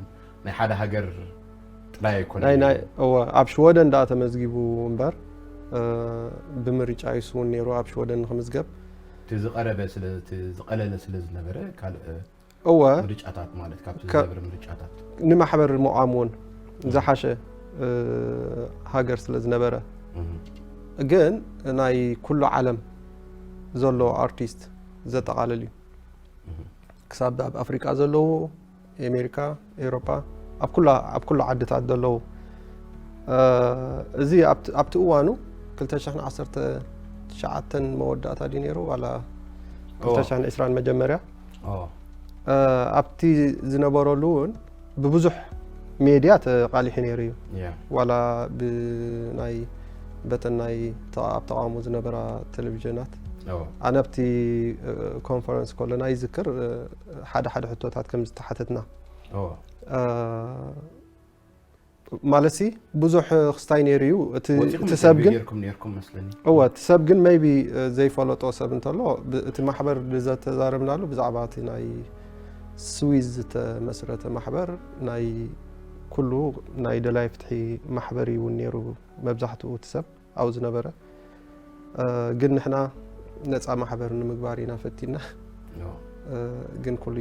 ናይ ሓደ ሃገር ጥራይ ኣይኮነ። ናይ ናይ እወ ኣብ ሽወደን ደኣ ተመዝጊቡ እምበር ብምርጫ ይስውን ነይሩ ኣብ ሽወደን ንክምዝገብ። እቲ ዝቀረበ ስለ እቲ ዝቀለለ ስለ ዝነበረ ካልእ እወ ምርጫታት ማለት ካብቲ ዝነበረ ምርጫታት ንማሕበር ምቋም እውን ዝሓሸ ሃገር ስለ ዝነበረ ግን ናይ ኩሉ ዓለም ዘሎ ኣርቲስት ዘጠቓልል እዩ። ክሳብ ኣብ ኣፍሪቃ ዘለዉ ኣሜሪካ፣ ኤውሮጳ ኣብ ኩላ ኣብ ኩሉ ዓድታት ዘለዉ እዚ ኣብቲ ኣብቲ እዋኑ ክልተ ሽሕን ዓሰርተ ትሽዓተን መወዳእታ ድዩ ነይሩ ዋላ ክልተ ሽሕን ዕስራን መጀመርያ ኣብቲ ዝነበረሉ እውን ብብዙሕ ሜድያ ተቃሊሑ ነይሩ እዩ። ዋላ ብናይ በተን ናይ ኣብ ተቃውሞ ዝነበራ ቴሌቪዥናት ኣነ ኣብቲ ኮንፈረንስ ከለና ይዝክር ሓደ ሓደ ሕቶታት ከም ዝተሓተትና ማለት ሲ ብዙሕ ክስታይ ነይሩ እዩ እቲ ሰብ ግን እወ እቲ ሰብ ግን maybe ዘይፈለጦ ሰብ እንተሎ እቲ ማሕበር ዝተዛረብናሉ ብዛዕባ እቲ ናይ ስዊዝ ዝተመስረተ ማሕበር ናይ ኩሉ ናይ ደላይ ፍትሒ ማሕበር እዩ እውን ነይሩ መብዛሕትኡ እቲ ሰብ ኣብኡ ዝነበረ ግን ንሕና ነፃ ማሕበር ንምግባር ኢና ፈቲና ግን ኩሉ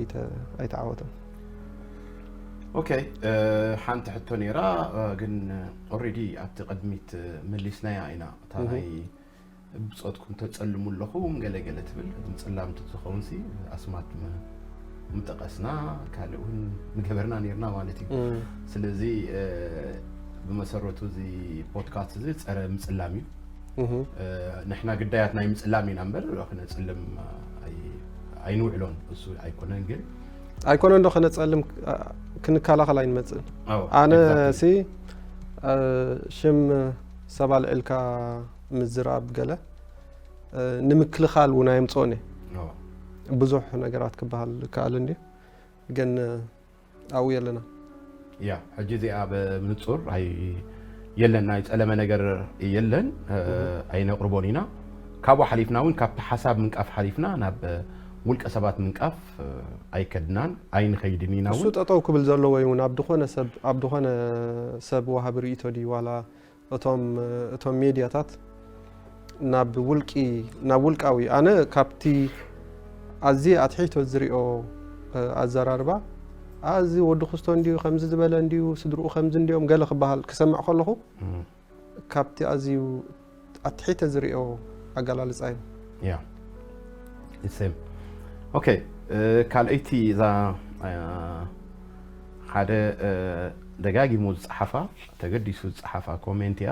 ኣይተዓወተን። ኦኬ ሓንቲ ሕቶ ነይራ ግን already ኣብቲ ቅድሚት መሊስናያ ኢና እታ ናይ ብፆትኩም ተፀልሙ ኣለኹ እውን ገለገለ ትብል ምፅላም ዝኸውን ሲ ኣስማት ምጠቀስና ካልእ እውን ምገበርና ነርና ማለት እዩ። ስለዚ ብመሰረቱ እዚ ፖድካስት እዚ ፀረ ምፅላም እዩ። ንሕና ግዳያት ናይ ምፅላም ኢና እምበር ክነፅልም ኣይንውዕሎን እሱ ኣይኮነን ግን ኣይኮነን ዶ ከነፀልም ክንከላኸል ኣይንመፅእን። ኣነ ሲ ሽም ሰብ ኣልዒልካ ምዝራብ ገለ ንምክልኻል እውን ኣየምፅኦን እየ። ብዙሕ ነገራት ክበሃል ይከኣል እንድዩ ግን ኣብኡ የለና። ያ ሕጂ እዚኣ ብንጹር ኣይ የለን ናይ ጸለመ ነገር የለን ኣይነቕርቦን ኢና። ካብኡ ሓሊፍና እውን ካብቲ ሓሳብ ምንቃፍ ሓሊፍና ናብ ውልቀ ሰባት ምንቃፍ ኣይከድናን ኣይንኸይድን ኢና። እሱ ጠጠው ክብል ዘለዎ እዩ እውን ኣብ ድኾነ ሰብ ኣብ ድኾነ ሰብ ዋሃቢ ርእይቶ ድዩ ዋላ እቶም እቶም ሜድያታት ናብ ውልቂ ናብ ውልቃዊ ኣነ ካብቲ ኣዝየ ኣትሒቶ ዝሪኦ ኣዘራርባ ኣዚ ወዲ ክስቶ እንድዩ ከምዚ ዝበለ እንድዩ ስድርኡ ከምዚ እንድዮም ገለ ክበሃል ክሰምዕ ከለኹ ካብቲ ኣዝዩ ኣትሒተ ዝሪኦ ኣገላልጻ እዩ። ያ ሴም ኦኬ። ካልኣይቲ እዛ ሓደ ደጋጊሙ ዝፀሓፋ ተገዲሱ ዝፀሓፋ ኮሜንት እያ።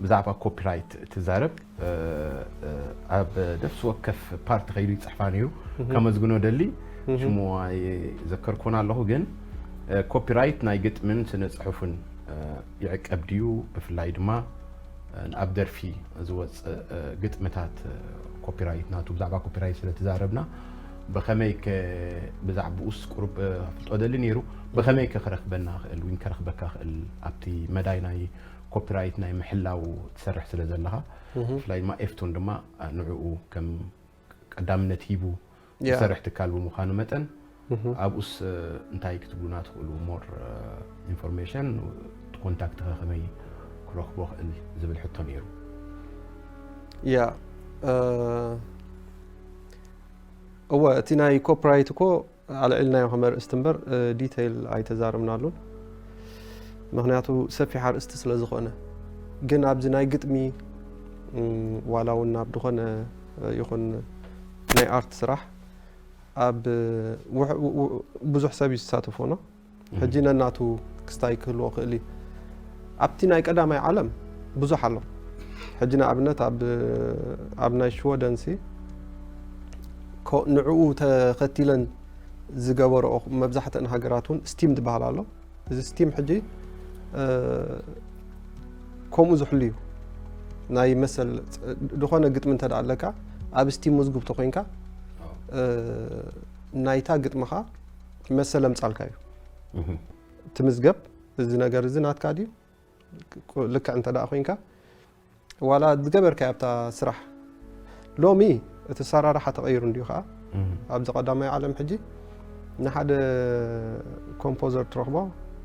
ብዛዕባ ኮፒራይት ትዛረብ። ኣብ ነፍሲ ወከፍ ፓርት ከይዱ ይፅሕፋ ነይሩ። ከመዝግኖ ደሊ ሽሙ ኣይዘከርኩን ኣለኹ፣ ግን ኮፒራይት ናይ ግጥምን ስነ ፅሑፍን ይዕቀብ ድዩ? ብፍላይ ድማ ኣብ ደርፊ ዝወፅእ ግጥምታት ኮፒራይት ናቱ። ብዛዕባ ኮፒራይት ስለ ተዛረብና ብኸመይ ብዛዕባኡስ ቁሩብ ክፍልጦ ደሊ ነይሩ። ብኸመይ ከ ክረኽበና ክእል ወይ ከረኽበካ ክእል ኣብቲ መዳይ ናይ ኮፒራይት ናይ ምሕላው ትሰርሕ ስለ ዘለኻ፣ ብፍላይ ድማ ኤፍቱን ድማ ንዕኡ ከም ቀዳምነት ሂቡ ዝሰርሕ ትካል ብምዃኑ መጠን ኣብኡስ እንታይ ክትብሉና ትኽእሉ? ሞር ኢንፎርሜሽን ኮንታክትኸ ከመይ ክረኽቦ ክእል ዝብል ሕቶ ነይሩ። ያ እወ፣ እቲ ናይ ኮፒራይት እኮ ኣልዒልናዮ ከም ኣርእስቲ እምበር ዲቴይል ኣይተዛረብናሉን። ምክንያቱ ሰፊሕ ኣርእስቲ ስለ ዝኾነ። ግን ኣብዚ ናይ ግጥሚ ዋላ እውን ናብ ዝኾነ ይኹን ናይ ኣርት ስራሕ ኣብ ብዙሕ ሰብ እዩ ዝሳተፎ ነው። ሕጂ ነናቱ ክስታይ ክህልዎ ክእል እዩ። ኣብቲ ናይ ቀዳማይ ዓለም ብዙሕ ኣሎ። ሕጂ ንኣብነት ኣብ ናይ ሽወደንሲ ንዕኡ ተኸቲለን ዝገበረኦ መብዛሕትአን ሃገራት እውን ስቲም ዝበሃል ኣሎ። እዚ ስቲም ሕጂ ከምኡ ዝሕሉ እዩ። ናይ መሰል ዝኾነ ግጥሚ እንተ ኣለካ ኣብ ስቲም ምዝጉብ ተኮይንካ ናይታ ግጥምኻ መሰል ኣምጻልካ እዩ ትምዝገብ። እዚ ነገር እዚ ናትካ ድዩ? ልክዕ እንተ ደኣ ኮይንካ ዋላ ዝገበርካዮ ኣብታ ስራሕ ሎሚ እቲ ሰራርሓ ተቐይሩ እንዲዩ ከዓ ኣብዚ ቀዳማይ ዓለም ሕጂ ንሓደ ኮምፖዘር ትረኽቦ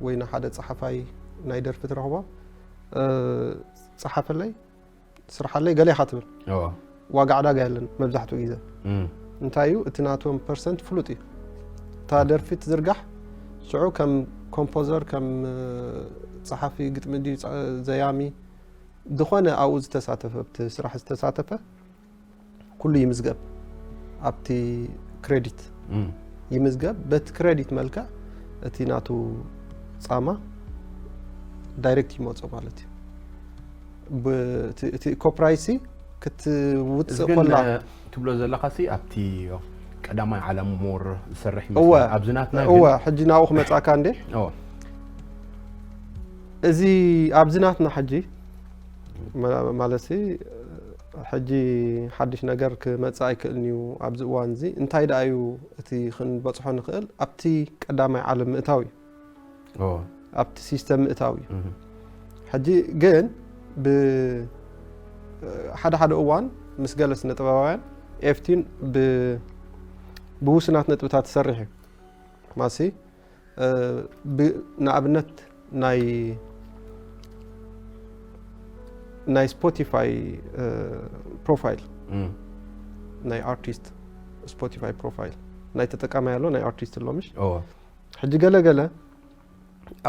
ወይ ንሓደ ፀሓፋይ ናይ ደርፊ ትረኽቦ ፀሓፈለይ ስርሓለይ ገሌኻ ትብል ዋጋ ዕዳጋ የለን። መብዛሕትኡ ግዜ እንታይ እዩ እቲ ናቶም ፐርሰንት ፍሉጥ እዩ። እታ ደርፊ ትዝርጋሕ ሽዑ ከም ኮምፖዘር ከም ፀሓፊ ግጥሚ ድዩ ዘያሚ ዝኾነ ኣብኡ ዝተሳተፈ ኣብቲ ስራሕ ዝተሳተፈ ኩሉ ይምዝገብ። ኣብቲ ክሬዲት ይምዝገብ። በቲ ክሬዲት መልክዕ እቲ ናቱ ፃማ ዳይሬክት ይመፆ ማለት እዩ። እቲ ኮፕራይሲ ክትውፅእ ኮላ ትብሎ ዘለካ ሲ ኣብቲ ቀዳማይ ዓለም ሞር ዝሰርሕ እወ ይመስል ኣብዚ ናትና እወ ግን ሕጂ ናብኡ ክመፃካ እንዴ እወ እዚ ኣብዚ ናትና ሕጂ ማ- ማለት ሲ ሕጂ ሓድሽ ነገር ክመፅእ ኣይክእልን እዩ ኣብዚ እዋን እዚ እንታይ ደኣ እዩ እቲ ክንበፅሖ ንኽእል ኣብቲ ቀዳማይ ዓለም ምእታው እዩ ኦ ኣብቲ ሲስተም ምእታው እዩ ሕጂ ግን ብ ሓደ ሓደ እዋን ምስ ገለ ስነ ጥበባውያን ኤፍቲን ብ ብውሱናት ነጥብታት ትሰርሕ እዩ ማሲ ንኣብነት ናይ ናይ ስፖቲፋይ ፕሮፋይል ናይ ኣርቲስት ስፖቲፋይ ፕሮፋይል ናይ ተጠቃማይ ኣሎ ናይ ኣርቲስት ኣሎ ምሽ ሕጂ ገለ ገለ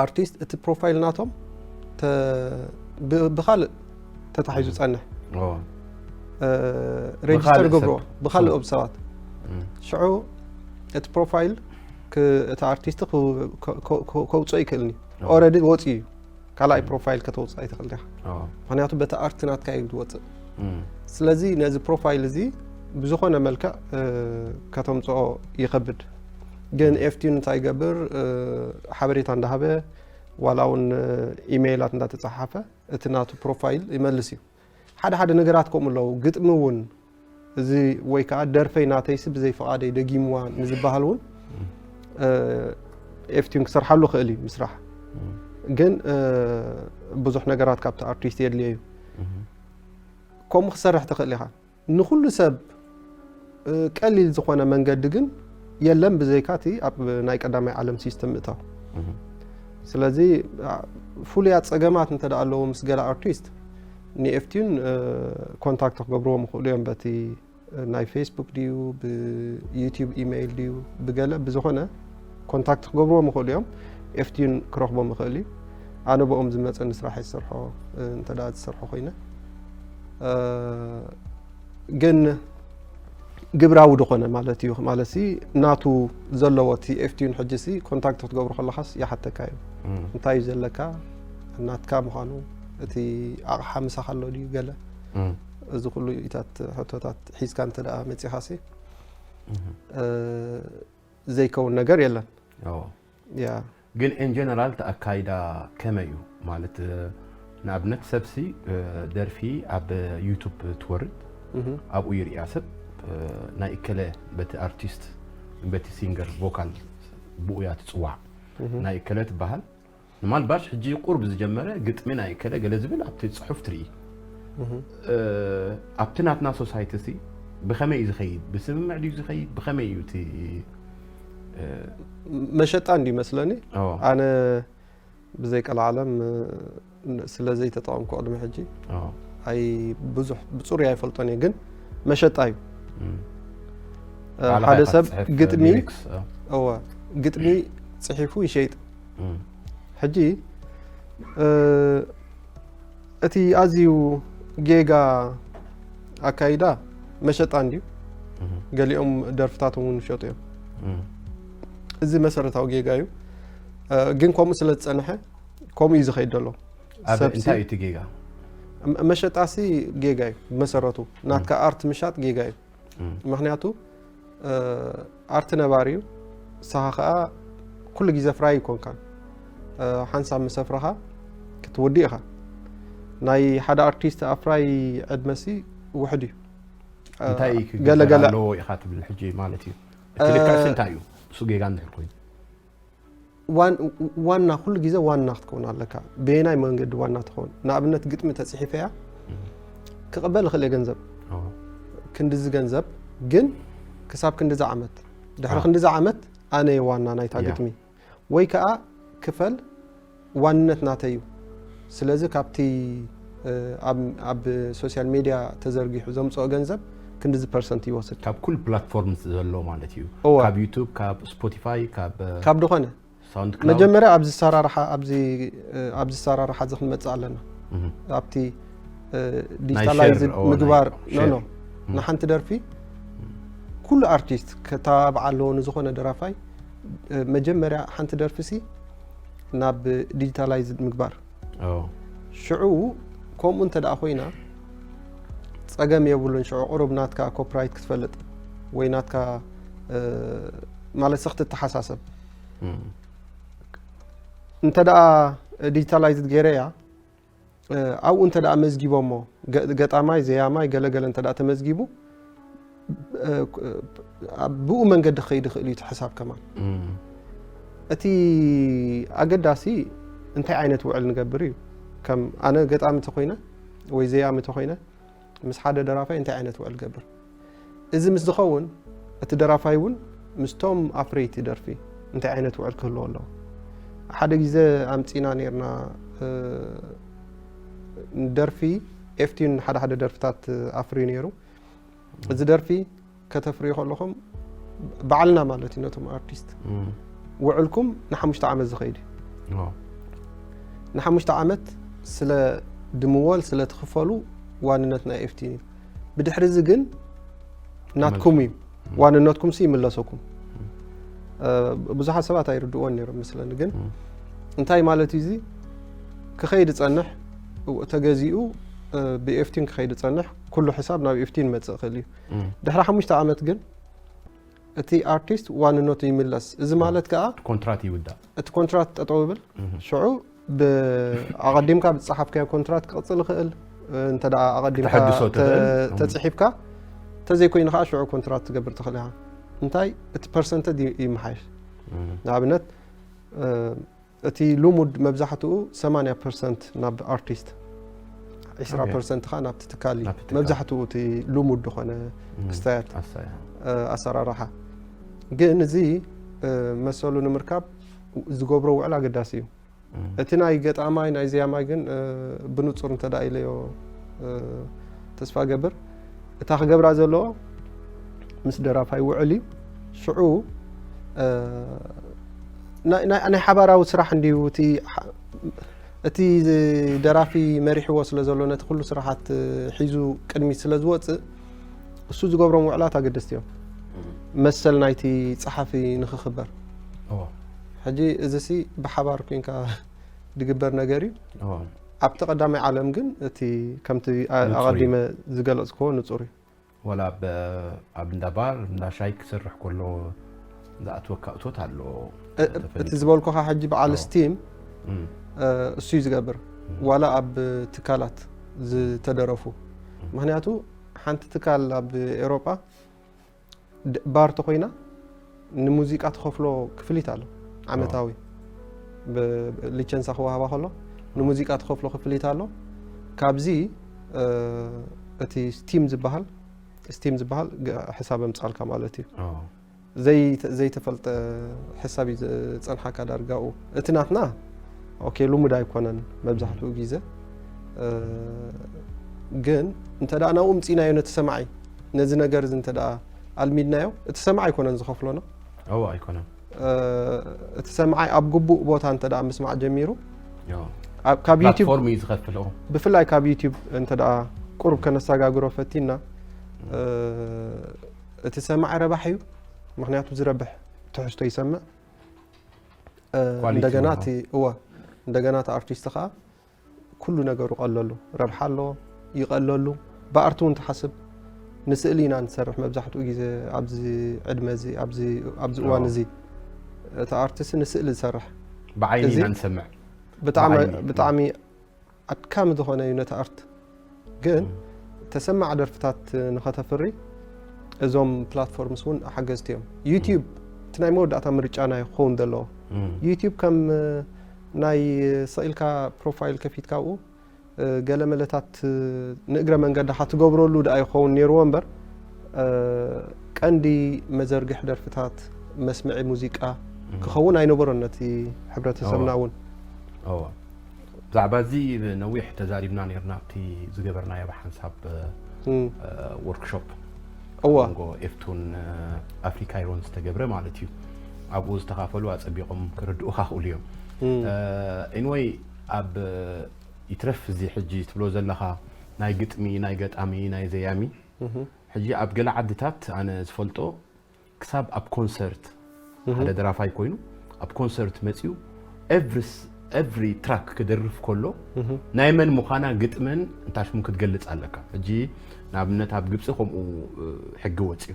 ኣርቲስት እቲ ፕሮፋይል ናቶም ብካልእ ተታሒዙ ፀንሕ ሬጅስተር ገብሮ ብካልእ ብ ሰባት ሽዑ እቲ ፕሮፋይል እቲ ኣርቲስት ከውፅኦ ይክእልኒ ኦረዲ ወፂ እዩ ካልኣይ ፕሮፋይል ከተውፅእ ኣይትኽእል ዲኻ ምክንያቱ በቲ ኣርት ናትካ እዩ ዝወፅእ ስለዚ ነዚ ፕሮፋይል እዚ ብዝኾነ መልክዕ ከተምፅኦ ይኸብድ ግን ኤፍቲን እንታይ ይገብር ሓበሬታ እንዳሃበ ዋላ እውን ኢሜይላት እንዳተፀሓፈ እቲ ናቱ ፕሮፋይል ይመልስ እዩ ሓደ ሓደ ነገራት ከምኡ ኣለዉ ግጥሚ እውን እዚ ወይ ከዓ ደርፈይ ናተይሲ ብዘይ ፍቓደይ ደጊምዋ ንዝበሃል እውን ኤፍቲን ክሰርሓሉ ክእል እዩ ምስራሕ ግን ብዙሕ ነገራት ካብቲ ኣርቲስት የድልየ እዩ ከምኡ ክሰርሕ ትኽእል ኢኻ ንኩሉ ሰብ ቀሊል ዝኾነ መንገዲ ግን የለን ብዘይካ እቲ ኣብ ናይ ቀዳማይ ዓለም ሲስተም ምእታው ስለዚ ፍሉያት ፀገማት እንተ ኣለዎ ምስ ገለ ኣርቲስት ንኤፍቲን ኮንታክት ክገብርዎም ይኽእሉ እዮም በቲ ናይ ፌስቡክ ድዩ ብዩቲብ ኢሜይል ድዩ ብገለ ብዝኾነ ኮንታክት ክገብርዎም ይኽእሉ እዮም ኤፍቲን ክረኽቦም ይኽእል እዩ ኣነ ብኦም ዝመፀኒ ስራሕ ይሰርሖ። እንተ ደኣ ዝሰርሖ ኮይነ ግን ግብራዊ ዝኾነ ማለት እዩ። ማለት ሲ ናቱ ዘለዎ እቲ ኤፍቲዩን ሕጂ ሲ ኮንታክት ክትገብሩ ከለኻስ ይሓተካ እዩ። እንታይ እዩ ዘለካ፣ ናትካ ምዃኑ፣ እቲ ኣቕሓ ምሳኻ ኣሎ ድዩ፣ ገለ እዚ ኩሉ ኢታት ሕቶታት ሒዝካ እንተ ደኣ መጺኻ ሲ ዘይከውን ነገር የለን። ያ ግን in general ተኣካይዳ ከመይ እዩ ማለት ንኣብነት ሰብሲ ደርፊ ኣብ ዩቱብ ትወርድ ኣብኡ ይርያ ሰብ ናይ እከለ በቲ ኣርቲስት በቲ ሲንገር ቮካል ብኡ እያ ትፅዋዕ ናይ እከለ ትበሃል ንማልባሽ ሕጂ ቁርብ ዝጀመረ ግጥሚ ናይ እከለ ገለ ዝብል ኣብቲ ፅሑፍ ትርኢ ኣብቲ ናትና ሶሳይቲ ሲ ብኸመይ እዩ ዝኸይድ ብስምምዕ ድዩ ዝኸይድ ብኸመይ እዩ እቲ መሸጣ እንዲ መስለኒ ኣነ ብዘይ ቀልዓለም ስለ ዘይተጠቐምኩ ቅድሚ ሕጂ ኣይ ብዙሕ ብፅሩይ ኣይፈልጦን እየ ግን መሸጣ እዩ ሓደ ሰብ ግጥሚ እወ ግጥሚ ፅሒፉ ይሸይጥ ሕጂ እቲ ኣዝዩ ጌጋ ኣካይዳ መሸጣ እንድዩ ገሊኦም ደርፍታት እውን ይሸጡ እዮም እዚ መሰረታዊ ጌጋ እዩ ግን ከምኡ ስለ ዝፀንሐ ከምኡ እዩ ዝኸይድ ዘሎ ኣብ እንታይ እዩ እቲ ጌጋ መሸጣሲ ጌጋ እዩ ብመሰረቱ ናትካ ኣርት ምሻጥ ጌጋ እዩ ምክንያቱ ኣርቲ ነባሪ እዩ ንስኻ ከዓ ኩሉ ግዜ ፍራይ ይኮንካን ሓንሳብ ምስ ኣፍረኻ ክትወዲ ኢኻ ናይ ሓደ ኣርቲስት ኣፍራይ ዕድመሲ ውሕድ እዩ እንታይ ክገለ ገለ ኣለዎ ኢኻ ትብል ሕጂ ማለት እዩ እቲ ልካሲ እንታይ እዩ እሱ ጌጋ እንድሕር ኮይኑ ዋና ኩሉ ግዜ ዋና ክትከውን ኣለካ በየናይ መንገዲ ዋና ትኸውን ንኣብነት ግጥሚ ተፅሒፈያ ክቕበል ይኽእል ገንዘብ ክንድዚ ገንዘብ ግን ክሳብ ክንድዚ ዓመት ድሕሪ ክንድዚ ዓመት ኣነ ዋና ናይታ ግጥሚ ወይ ከዓ ክፈል ዋንነት ናተይ እዩ ስለዚ ካብቲ ኣብ ሶሻል ሜድያ ተዘርጊሑ ዘምፅኦ ገንዘብ ክንድዚ ፐርሰንት ይወስድ ካብ ኩል ፕላትፎርም ዘሎ ማለት እዩ ካብ ዩቱብ ካብ ስፖቲፋይ ካብ ካብ ድኾነ መጀመርያ ኣብዚ ሰራርሓ ኣብዚ ሰራርሓ እዚ ክንመፅእ ኣለና ኣብቲ ዲጂታላይዝ ምግባር ኖ ንሓንቲ ደርፊ ኩሉ ኣርቲስት ከተባብዓ ኣለዎ ንዝኾነ ደራፋይ መጀመርያ ሓንቲ ደርፊ ሲ ናብ ዲጂታላይዝ ምግባር ሽዑ ከምኡ እንተ ደኣ ኮይና ጸገም የብሉን ሽዑ ቁሩብ ናትካ ኮፕራይት ክትፈልጥ ወይ ናትካ ማለት ሰኽቲ ተሓሳሰብ እንተ ደኣ ዲጂታላይዝድ ገይረያ ኣብኡ እንተ ደኣ መዝጊቦሞ ገጣማይ ዘያማይ ገለገለ እንተ ደኣ ተመዝጊቡ ብኡ መንገዲ ክኸይድ ይኽእል እዩ እቲ ሕሳብ ከማን እቲ ኣገዳሲ እንታይ ዓይነት ውዕል ንገብር እዩ ከም ኣነ ገጣሚ ተኮይነ ወይ ዘያሚ ተኮይነ ምስ ሓደ ደራፋይ እንታይ ዓይነት ውዕል ገብር እዚ ምስ ዝኸውን እቲ ደራፋይ እውን ምስቶም ኣፍረይቲ ደርፊ እንታይ ዓይነት ውዕል ክህልዎ ኣለዎ ሓደ ግዜ ኣምፂና ነርና ደርፊ ኤፍቲን ሓደ ሓደ ደርፍታት ኣፍርዩ ነይሩ እዚ ደርፊ ከተፍርዩ ከለኹም ባዕልና ማለት እዩ ነቶም ኣርቲስት ውዕልኩም ንሓሙሽተ ዓመት ዝኸይድ እዩ ንሓሙሽተ ዓመት ስለ ድምወል ስለ ትኽፈሉ ዋንነት ናይ ኤፍቲን እዩ ብድሕሪ እዚ ግን ናትኩም እዩ ዋንነትኩም ሲ ይምለሰኩም ብዙሓት ሰባት ኣይርድእዎን ነይሮም መስለኒ ግን እንታይ ማለት እዩ እዚ ክኸይድ ጸንሕ ተገዚኡ ብኤፍቲን ክኸይድ ጸንሕ ኩሉ ሕሳብ ናብ ኤፍቲን መጽእ ክእል እዩ ድሕሪ ሓሙሽተ ዓመት ግን እቲ ኣርቲስት ዋንነቱ ይምለስ እዚ ማለት ከዓ ኮንትራት ይውዳእ እቲ ኮንትራት ጠጠው ይብል ሽዑ ኣቐዲምካ ብዝፀሓፍካዮ ኮንትራት ክቕፅል ይኽእል እንተ ኣቐዲምካ ተፅሒፍካ እንተዘይኮይኑ ከዓ ሽዑ ኮንትራት ትገብር ትኽእል ኢኻ እንታይ እቲ ፐርሰንተጅ ይመሓየሽ ንኣብነት እቲ ልሙድ መብዛሕትኡ 80 ፐርሰንት ናብ ኣርቲስት 20 ፐርሰንት ከዓ ናብቲ ትካል እዩ መብዛሕትኡ እቲ ልሙድ ዝኾነ ክስታያት ኣሰራርሓ ግን እዚ መሰሉ ንምርካብ ዝገብሮ ውዕል ኣገዳሲ እዩ እቲ ናይ ገጣማይ ናይ ዘያማይ ግን ብንፁር እንተ ኢለዮ ተስፋ ገብር እታ ክገብራ ዘለዎ ምስ ደራፋይ ውዕል እዩ ሽዑ ናይ ሓባራዊ ስራሕ እንዲዩ እቲ እቲ ደራፊ መሪሕዎ ስለ ዘሎ ነቲ ኩሉ ስራሓት ሒዙ ቅድሚት ስለ ዝወፅእ እሱ ዝገብሮም ውዕላት ኣገደስቲ እዮም። መሰል ናይቲ ፀሓፊ ንክኽበር ሕጂ እዚ ሲ ብሓባር ኮንካ ድግበር ነገር እዩ። ኣብቲ ቀዳማይ ዓለም ግን እቲ ከምቲ ኣቐዲመ ዝገለፅክዎ ንፁር እዩ። ወላ ኣብ እንዳ ባር እንዳ ሻይ ክሰርሕ ከሎ ዝኣትወካ እቶት ኣሎ። እቲ ዝበልኩኻ ሕጂ በዓል ስቲም እሱ እዩ ዝገብር፣ ዋላ ኣብ ትካላት ዝተደረፉ። ምክንያቱ ሓንቲ ትካል ኣብ ኤሮጳ ባር ተኮይና ንሙዚቃ ትኸፍሎ ክፍሊት ኣሎ ዓመታዊ ሊቸንሳ ክወሃባ ከሎ ንሙዚቃ ትኸፍሎ ክፍሊት ኣሎ። ካብዚ እቲ ስቲም ዝበሃል ስቲም ዝበሃል ሕሳብ ኣምፃልካ ማለት እዩ። ዘይተፈልጠ ሕሳብ እዩ ዝፀንሓካ ዳርጋኡ። እቲ ናትና ኦኬ ልሙድ ኣይኮነን መብዛሕትኡ ግዜ። ግን እንተ ደኣ ናብኡ ምፂናዮ ነቲ ሰማዒ ነዚ ነገር እዚ እንተ ደኣ ኣልሚድናዮ እቲ ሰማዒ ኣይኮነን ዝኸፍሎና። እዎ ኣይኮነን። እቲ ሰማዒ ኣብ ግቡእ ቦታ እንተ ደኣ ምስማዕ ጀሚሩ ካብ ዩቲብ ፕላትፎርም እዩ ዝኸፍል። እዎ። ብፍላይ ካብ ዩቲብ እንተ ደኣ ቁሩብ ከነሰጋግሮ ፈቲና እቲ ሰማዒ ረባሕ እዩ። ምክንያቱ ዝረብሕ ትሕዝቶ ይሰምዕ። ኳሊቲ እንደገና ይበሃል። እቲ እወ እንደገና እቲ ኣርቲስት ከዓ ኩሉ ነገሩ ቀለሉ ረብሓ ኣሎ ይቐለሉ። ብኣርቲ እውን ትሓስብ ንስእሊ ኢና ንሰርሕ መብዛሕትኡ ግዜ ኣብዚ ዕድመ እዚ ኣብዚ ኣብዚ እዋን አዎ። እዚ እቲ ኣርቲስት ንስእሊ ዝሰርሕ ብዓይኒ እዚ ኢና ንሰምዕ። ብጣዕሚ ብዓይኒ። ብጣዕሚ ኣድካሚ ዝኾነ እዩ ነቲ ኣርት ግን ተሰማዕ ደርፍታት ንኸተፍሪ እዞም ፕላትፎርምስ እውን ሓገዝቲ እዮም። ዩቲዩብ እቲ ናይ መወዳእታ ምርጫና እዩ ክኸውን ዘለዎ። እም። ዩቲዩብ ከም ናይ ስኢልካ ፕሮፋይል ከፊትካ ኣብኡ ገለ መለታት ንእግረ መንገድኻ ትገብረሉ ደኣ ይኸውን ነይርዎ እምበር ቀንዲ መዘርግሒ ደርፍታት መስምዒ ሙዚቃ ክኸውን ኣይነበሮን ነቲ ሕብረተሰብና እውን። እዋ ብዛዕባ እዚ ነዊሕ ተዛሪብና ነርና ኣብቲ ዝገበርናዮ ብሓንሳብ እም፣ ወርክሾፕ እዋ መንጎ ኤፍቱን ኣፍሪካ ይሮን ዝተገብረ ማለት እዩ። ኣብኡ ዝተኻፈሉ ኣፀቢቖም ክርድኡኻ ክእሉ እዮም። እም፣ ኤንወይ ኣብ ይትረፍ እዚ ሕጂ ትብሎ ዘለኻ ናይ ግጥሚ ናይ ገጣሚ ናይ ዘያሚ እህ፣ ሕጂ ኣብ ገለ ዓድታት ኣነ ዝፈልጦ ክሳብ ኣብ ኮንሰርት ሓደ ደራፋይ ኮይኑ ኣብ ኮንሰርት መፅዩ ኤቭሪ ትራክ ክደርፍ ከሎ ናይ መን ምዃና ግጥምን እንታሽሙን ክትገልፅ ኣለካ። ሕጂ ንኣብነት ኣብ ግብፂ ከምኡ ሕጊ ወፅዩ።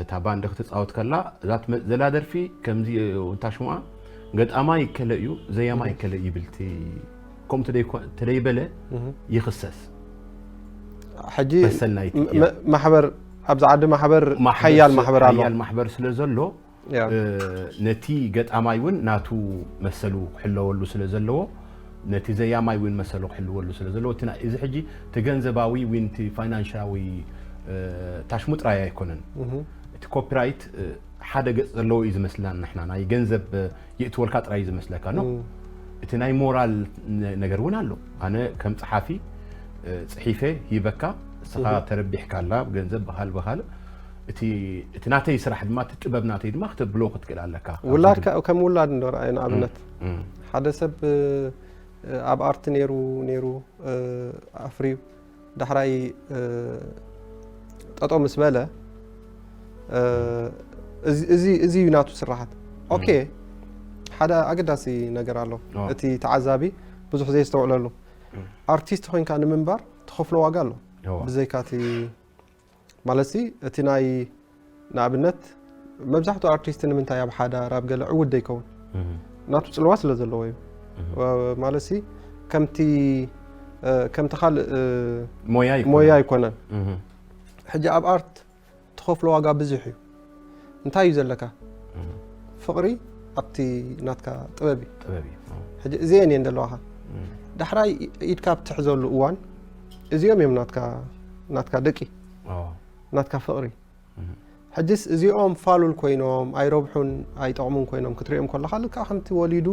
እታ ባንድ ክትፃወት ከላ እዛ ዘላ ደርፊ ከምዚ እንታሽሙኣ ገጣማይ ይከለ እዩ ዘያማይ ይከለ ይብል እቲ ከምኡ ተደይኮ- ተደይበለ ይኽሰስ። ሕጂ መሰል ናይቲ ም- ም- ማሕበር ኣብዚ ዓዲ ማሕበር ሓያል ማሕበር ኣሎ። ሓያል ማሕበር ስለ ዘሎ ያ። እ፣ ነቲ ገጣማይ እውን ናቱ መሰሉ ክሕለወሉ ስለ ዘለዎ ነቲ ዘያማይ እውን መሰሉ ክሕልወሉ ስለ ዘለዎ እቲ ና- እዚ ሕጂ እቲ ገንዘባዊ ወይ እቲ ፋይናንሻዊ እ፣ ታሽሙ ጥራይ ኣይኮነን። እቲ ኮፒራይት እ፣ ሓደ ገፅ ዘለዎ እዩ ዝመስልና ንሕና ናይ ገንዘብ እ፣ የእትወልካ ጥራይ እዩ ዝመስለካ ነው። እቲ ናይ ሞራል ነ- ነገር እውን ኣሎ። ኣነ ከም ፀሓፊ እ፣ ፅሒፈ ሂበካ እስኻ ተረቢሕካ ኣላ ገንዘብ ብካል ብካል እቲ እቲ ናተይ ስራሕ ድማ እቲ ጥበብ ናተይ ድማ ክትብሎ ክትክእል ኣለካ። ውላድ ከ- ከም ውላድ እንዶ ረኣየ ንኣብነት እም፣ ሓደ ሰብ እ፣ ኣብ ኣርት ነይሩ ነይሩ እ፣ ኣፍርዩ ዳሕራይ እ፣ ጠጠው ምስ በለ እ፣ እዚ- እዚ እዚ እዩ ናቱ ስራሓት። ኦኬ ሓደ ኣገዳሲ ነገር ኣሎ። ኦ። እቲ ተዓዛቢ ብዙሕ ዘየስተውዕለሉ ኣርቲስት ኮይንካ ንምንባር ትኸፍሎ ዋጋ ኣሎ። እዋ። ብዘይካ እቲ ማለት ሲ እቲ ናይ ንኣብነት መብዛሕትኡ ኣርቲስት ንምንታይ ኣብ ሓዳር ኣብ ገለ ዕውት ደይከውን እህ፣ ናቱ ፅልዋ ስለ ዘለዎ እዩ። እህ። ማለት ሲ ከምቲ እ፣ ከምቲ ካልእ እ፣ ሞያ ይኮነ። ሞያ ኣይኮነን። እህ፣ ሕጂ ኣብ ኣርት ትኸፍሎ ዋጋ ብዙሕ እዩ። እንታይ እዩ ዘለካ? እህ፣ ፍቕሪ ኣብቲ ናትካ ጥበብ እዩ። ጥበብ እዩ። ሕጂ እዚአን እየን ዘለዋኻ። እህ፣ ዳሕራይ ኢድካ ኣብ ትሕዘሉ እዋን እዚኦም እዮም ናትካ ናትካ ደቂ ኦ፣ ናትካ ፍቕሪ። እህ፣ ሕጅስ እዚኦም ፋሉል ኮይኖም ኣይረብሑን ኣይጠቕሙን ኮይኖም ክትሪኦም ከለኻ ልክዕ ከምቲ ወሊዱ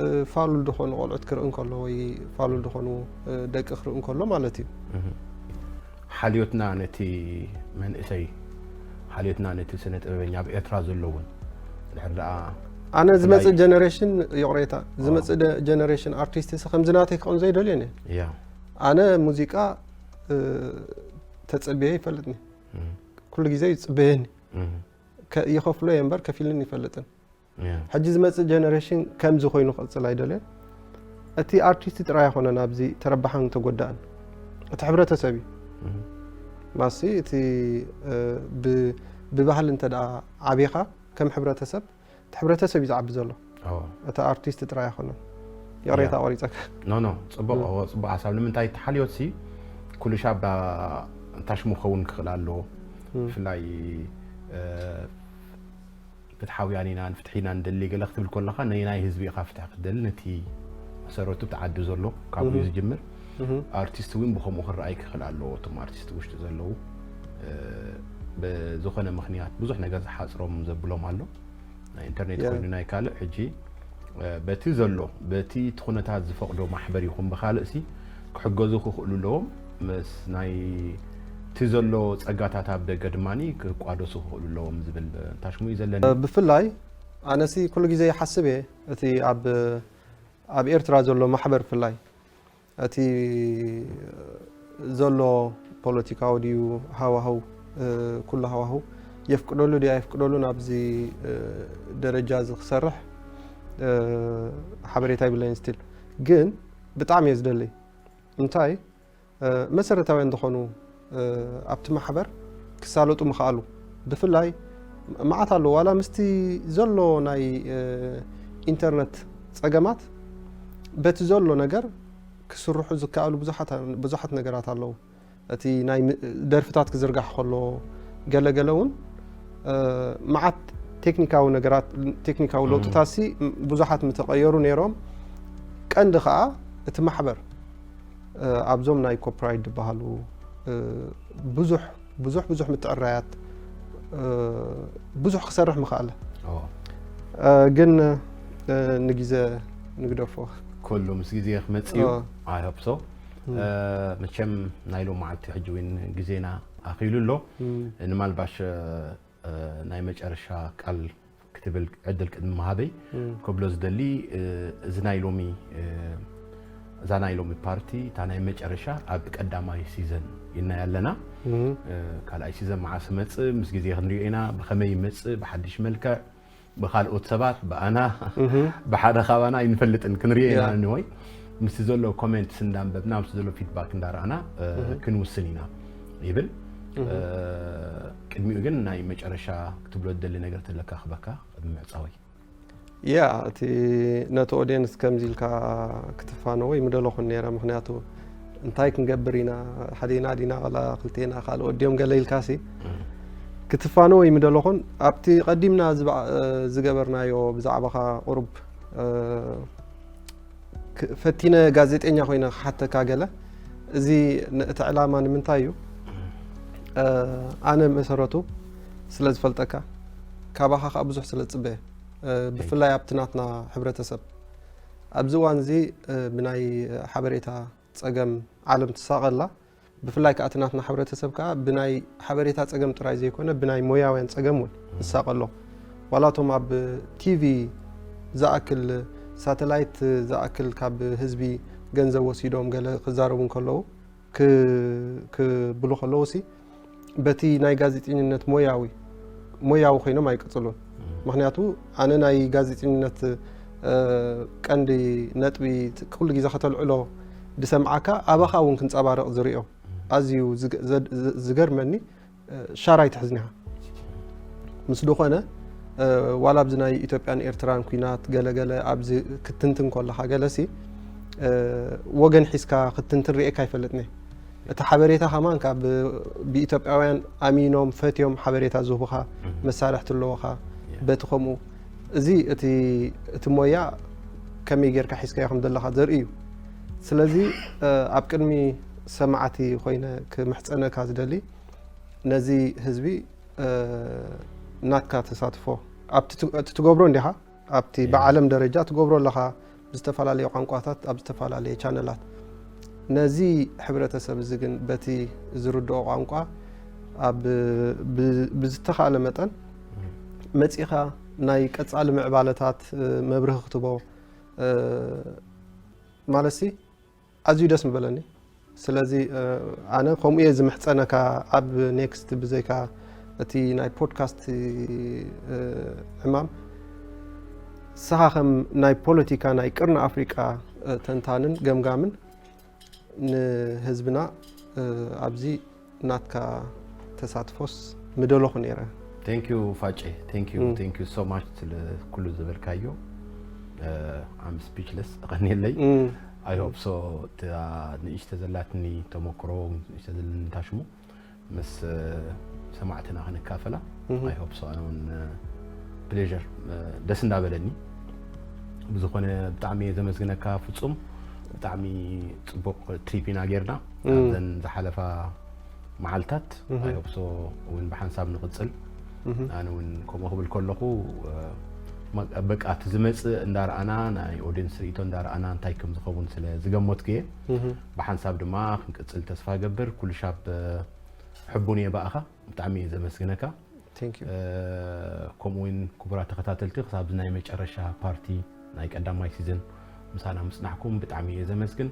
እ፣ ፋሉል ዝኾኑ ቆልዑት ክርኢ እንከሎ ወይ ፋሉል ዝኾኑ እ፣ ደቂ ክርኢ እንከሎ ማለት እዩ። እህ። ሓልዮትና ነቲ መንእሰይ ሓልዮትና ነቲ ስነ ጥበበኛ ኣብ ኤርትራ ዘሎ እውን ድሕር ደኣ ኣነ ዝመጽእ ብፍላይ- ጀነሬሽን ይቕሬታ ዝመጽእ ደ- ጀነሬሽን ኣርቲስት ስ ከምዚ ናተይ ክቐን ዘይደልዮ እኔ ያ ኣነ ሙዚቃ እ፣ ተጸብየ ይፈልጥኒ እም፣ ኩሉ ግዜ ይጽበየኒ እም፣ ከ- ይኸፍሎ እየ እምበር ከፊልን ይፈልጥን ያ ሕጂ ዝመጽእ ጀነሬሽን ከምዚ ኮይኑ ክቕጽል ኣይደልዮን እቲ ኣርቲስት ጥራይ ኣይኮነን ኣብዚ ተረባሓን ተጎዳእን እቲ ሕብረተሰብ እዩ እም፣ ማሲ እቲ እ፣ ብ- ብባህሊ እንተ ደኣ ዓቢኻ ከም ሕብረተሰብ እቲ ሕብረተሰብ እዩ ዝዓቢ ዘሎ ኦ፣ እቲ ኣርቲስት ጥራይ ኣይኮነን ይቕሬታ ቆሪፀካ ኖ ኖ፣ ጽቡቕ ጽቡቕ ሓሳብ። ንምንታይ ተሓልዮት ሲ ኩሉ ሻብ ታሽሙ ክኸውን ክኽእል ኣለዎ። ብፍላይ እ፣ ፍትሓውያን ኢና ንፍትሒ ኢና ንደሊ ገለ ክትብል ከለኻ ናይ ናይ ህዝቢ ኢኻ ፍትሒ ክትደሊ ነቲ መሰረቱ እቲ ዓዲ ዘሎ ካብኡ እዩ ዝጅምር። ኣርቲስት እውን ብኸምኡ ክረኣይ ክኽእል ኣለዎ። እቶም ኣርቲስት ውሽጢ ዘለዉ እ፣ ብዝኾነ ምኽንያት ብዙሕ ነገር ዝሓፅሮም ዘብሎም ኣሎ። ናይ ኢንተርኔት ኮይኑ ናይ ካልእ ሕጂ እ፣ በቲ ዘሎ በቲ እቲ ኩነታት ዝፈቕዶ ማሕበር ይኹን ብኻልእ ሲ ክሕገዙ ክኽእሉ ኣለዎም። ምስ ናይ እቲ ዘሎ ጸጋታት ኣብ ደገ ድማ ክቋደሱ ክኽእሉ ኣለዎም ዝብል ታሽሙ እዩ ዘለኒ። ብፍላይ ኣነሲ ኩሉ ግዜ ይሓስብ እየ እቲ ኣብ ኣብ ኤርትራ ዘሎ ማሕበር ብፍላይ እቲ ዘሎ ፖለቲካዊ ድዩ ሃዋህው እ፣ ኩሉ ሃዋህው የፍቅደሉ ድዩ ኣይፍቅደሉን ኣብዚ እ፣ ደረጃ እዚ ክሰርሕ እ፣ ሓበሬታ ይብለይን ስቲል ግን ብጣዕሚ እየ ዝደሊ እንታይ እ፣ መሰረታውያን ዝኾኑ እ፣ ኣብቲ ማሕበር ክሳለጡ ምኽኣሉ ብፍላይ መዓት ኣሎ ዋላ ምስቲ ዘሎ ናይ እ፣ ኢንተርነት ጸገማት በቲ ዘሎ ነገር ክስርሑ ዝከኣሉ ብዙሓት ብዙሓት ነገራት ኣለዉ እቲ ናይ ም- ደርፍታት ክዝርጋሕ ከሎ ገለ ገለ እውን እ፣ መዓት ቴክኒካዊ ነገራት ቴክኒካዊ እም። ለውጥታት ሲ ብዙሓት ምተቐየሩ ነይሮም ቀንዲ ከዓ እቲ ማሕበር እ፣ ኣብዞም ናይ ኮፒራይት ዝበሃሉ እ፣ ብዙሕ ብዙሕ ብዙሕ ምትዕራያት እ፣ ብዙሕ ክሰርሕ ምኽኣለ ኦ፣ እ፣ ግን እ፣ ንግዜ ንግደፎ ኩሉ ምስ ግዜ ክመጽእ እዩ። ኦ። I hope so። እ፣ መቸም ናይ ሎም መዓልቲ ሕጂ እውን ግዜና ኣኺሉ ኣሎ። እም፣ ንማልባሽ እ፣ ናይ መጨረሻ ቃል ክትብል ዕድል ቅድሚ ምሃበይ እም፣ ከብሎ ዝደሊ እ፣ እዚ ናይ ሎሚ እ፣ እዛ ናይ ሎሚ ፓርቲ እታ ናይ መጨረሻ ኣብ ቀዳማይ ሲዘን ኢልና ኣለና። እም፣ እ፣ ካልኣይ ሲዘን መዓስ መጽእ ምስ ግዜ ክንሪኦ ኢና። ብኸመይ ይመጽእ ብሓድሽ መልክዕ ብኻልኦት ሰባት ብኣና እም፣ ብሓደ ካባና ኣይንፈልጥን ክንሪኦ ኢና ያ። ንወይ ምስቲ ዘሎ ኮሜንትስ እንዳንበብና ምስቲ ዘሎ ፊድባክ እንዳረኣና እ፣ እም። ክንውስን ኢና ይብል። እም። እ፣ ቅድሚኡ ግን ናይ መጨረሻ ክትብሎ ትደሊ ነገር ተለካ ክበካ ቅድሚ ምዕፃወይ። ያ እቲ ነቲ ኦድየንስ ከምዚ ኢልካ ክትፋነዎ ይምደለኹን ነይረ ምክንያቱ እንታይ ክንገብር ኢና ሓደና ዲና ላ ክልቴና ካልኦት ድዮም ገለ ኢልካ ሲ ክትፋነዎ ይምደለኹን ኣብቲ ቀዲምና ዝባ- ዝገበርናዮ ብዛዕባኻ ቁሩብ እ፣ ክ- ፈቲነ ጋዜጠኛ ኮይነ ክሓተካ ገለ እዚ ን- እቲ ዕላማ ንምንታይ እዩ እ፣ ኣነ መሰረቱ ስለ ዝፈልጠካ ካባኻ ከዓ ብዙሕ ስለ ዝፅበየ እ፣ ብፍላይ ኣብቲ ናትና ሕብረተሰብ ኣብዚ እዋን እዚ እ፣ ብናይ ሓበሬታ ፀገም ዓለም ትሳቐላ ብፍላይ ከዓ እቲ ናትና ሕብረተሰብ ከዓ ብናይ ሓበሬታ ፀገም ጥራይ ዘይኮነ ብናይ ሞያውያን ፀገም እውን ይሳቐ ኣሎ ዋላ እቶም ኣብ ቲቪ ዝኣክል ሳተላይት ዝኣክል ካብ ህዝቢ ገንዘብ ወሲዶም ገለ ክዛረቡ እንከለዉ ክ- ክብሉ ከለዉ ሲ በቲ ናይ ጋዜጠኝነት ሞያዊ ሞያዊ ኮይኖም ኣይቅፅሉን ምክንያቱ ኣነ ናይ ጋዜጠኝነት እ፣ ቀንዲ ነጥቢ ኩሉ ግዜ ከተልዕሎ ዝሰምዓካ ኣባኻ እውን ክንፀባረቕ ዝሪኦ ኣዝዩ ዝገ- ዘድ- ዝ- ዝገርመኒ እ፣ ሻራይ ትሕዝኒኻ ምስ ዝኾነ እ፣ ዋላ ኣብዚ ናይ ኢትዮጵያን ኤርትራን ኩናት ገለገለ ኣብዚ ክትንትን ከለኻ ገለሲ እ፣ ወገን ሒዝካ ክትንትን ርኤካ ኣይፈልጥኒ እቲ ሓበሬታ ከማን ካብ ብኢትዮጵያውያን ኣሚኖም ፈትዮም ሓበሬታ ዝህቡኻ መሳርሕቲ ኣለዎኻ በቲ ከምኡ እዚ እቲ እቲ ሞያ ከመይ ጌርካ ሒዝካዮ ከም ዘለኻ ዘርኢ እዩ ስለዚ እ፣ ኣብ ቅድሚ ሰማዕቲ ኮይነ ክምሕፀነካ ዝደሊ ነዚ ህዝቢ እ፣ ናትካ ተሳትፎ ኣብቲ ት- እቲ ትገብሮ እንዲኻ ኣብቲ ብዓለም ደረጃ ትገብሮ ኣለኻ ብዝተፈላለየ ቋንቋታት ኣብ ዝተፈላለየ ቻነላት ነዚ ሕብረተሰብ እዚ ግን በቲ ዝርድኦ ቋንቋ ኣብ ብ- ብዝተኻእለ መጠን መፂኻ ናይ ቀጻሊ ምዕባለታት መብርህ ክትቦ ማለት ሲ ኣዝዩ ደስ ምበለኒ። ስለዚ ኣነ ከምኡ እየ ዝምሕጸነካ ኣብ ኔክስት ብዘይካ እቲ ናይ ፖድካስት ዕማም ንስኻ ከም ናይ ፖለቲካ ናይ ቅርኒ ኣፍሪቃ ተንታንን ገምጋምን ንህዝብና ኣብዚ ናትካ ተሳትፎስ ምደለኹ ነይረ። Thank you ፋጨ thank you thank you so much ስለ ኩሉ ዝበልካዮ። I'm speechless ተቐኒለይ። I hope so ንእሽተ ዘላትኒ ተመክሮ ንእሽተ ዘለኒ ታሽሙ ምስ ሰማዕትና ክንካፈላ። I hope so ኣነ እውን pleasure ደስ እንዳበለኒ። ብዝኾነ ብጣዕሚ እየ ዘመስግነካ ፍጹም። ብጣዕሚ ጽቡቕ ትሪፕ ኢና ጌርና ኣብዘን ዝሓለፋ መዓልታት። I hope so እውን ብሓንሳብ ንቕጽል። ኣነ እውን ከምኡ ክብል ከለኹ በቃ እቲ ዝመጽእ እንዳረኣና ናይ ኦድየንስ ርእይቶ እንዳረኣና እንታይ ከም ዝኸውን ስለ ዝገመትኩ እየ። ብሓንሳብ ድማ ክንቅጽል ተስፋ ገብር። ኩሉ ሻብ ሕቡን እየ ብኣኻ። ብጣዕሚ እየ ዘመስግነካ። ከምኡ እውን ክቡራት ተኸታተልቲ ክሳብ ናይ መጨረሻ ፓርቲ ናይ ቀዳማይ ሲዝን ምሳና ምጽናሕኩም ብጣዕሚ እየ ዘመስግን።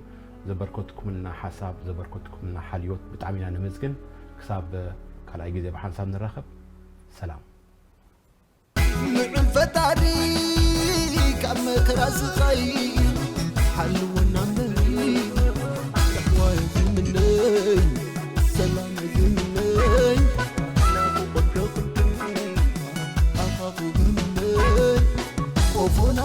ዘበርከትኩምልና ሓሳብ ዘበርከትኩምልና ሓልዮት ብጣዕሚ ኢና ነመስግን። ክሳብ ካልኣይ ግዜ ብሓንሳብ ንራኸብ። ሰላም። ንዕም ፈጣሪ ካብ መከራ ስቓይ ሓልወና እምበሪ ተሕዋይ ዝምነይ ሰላም ዝምነይ ናብቆዶ ክብሪ ኣኻኹ ዝምነይ ቆፎና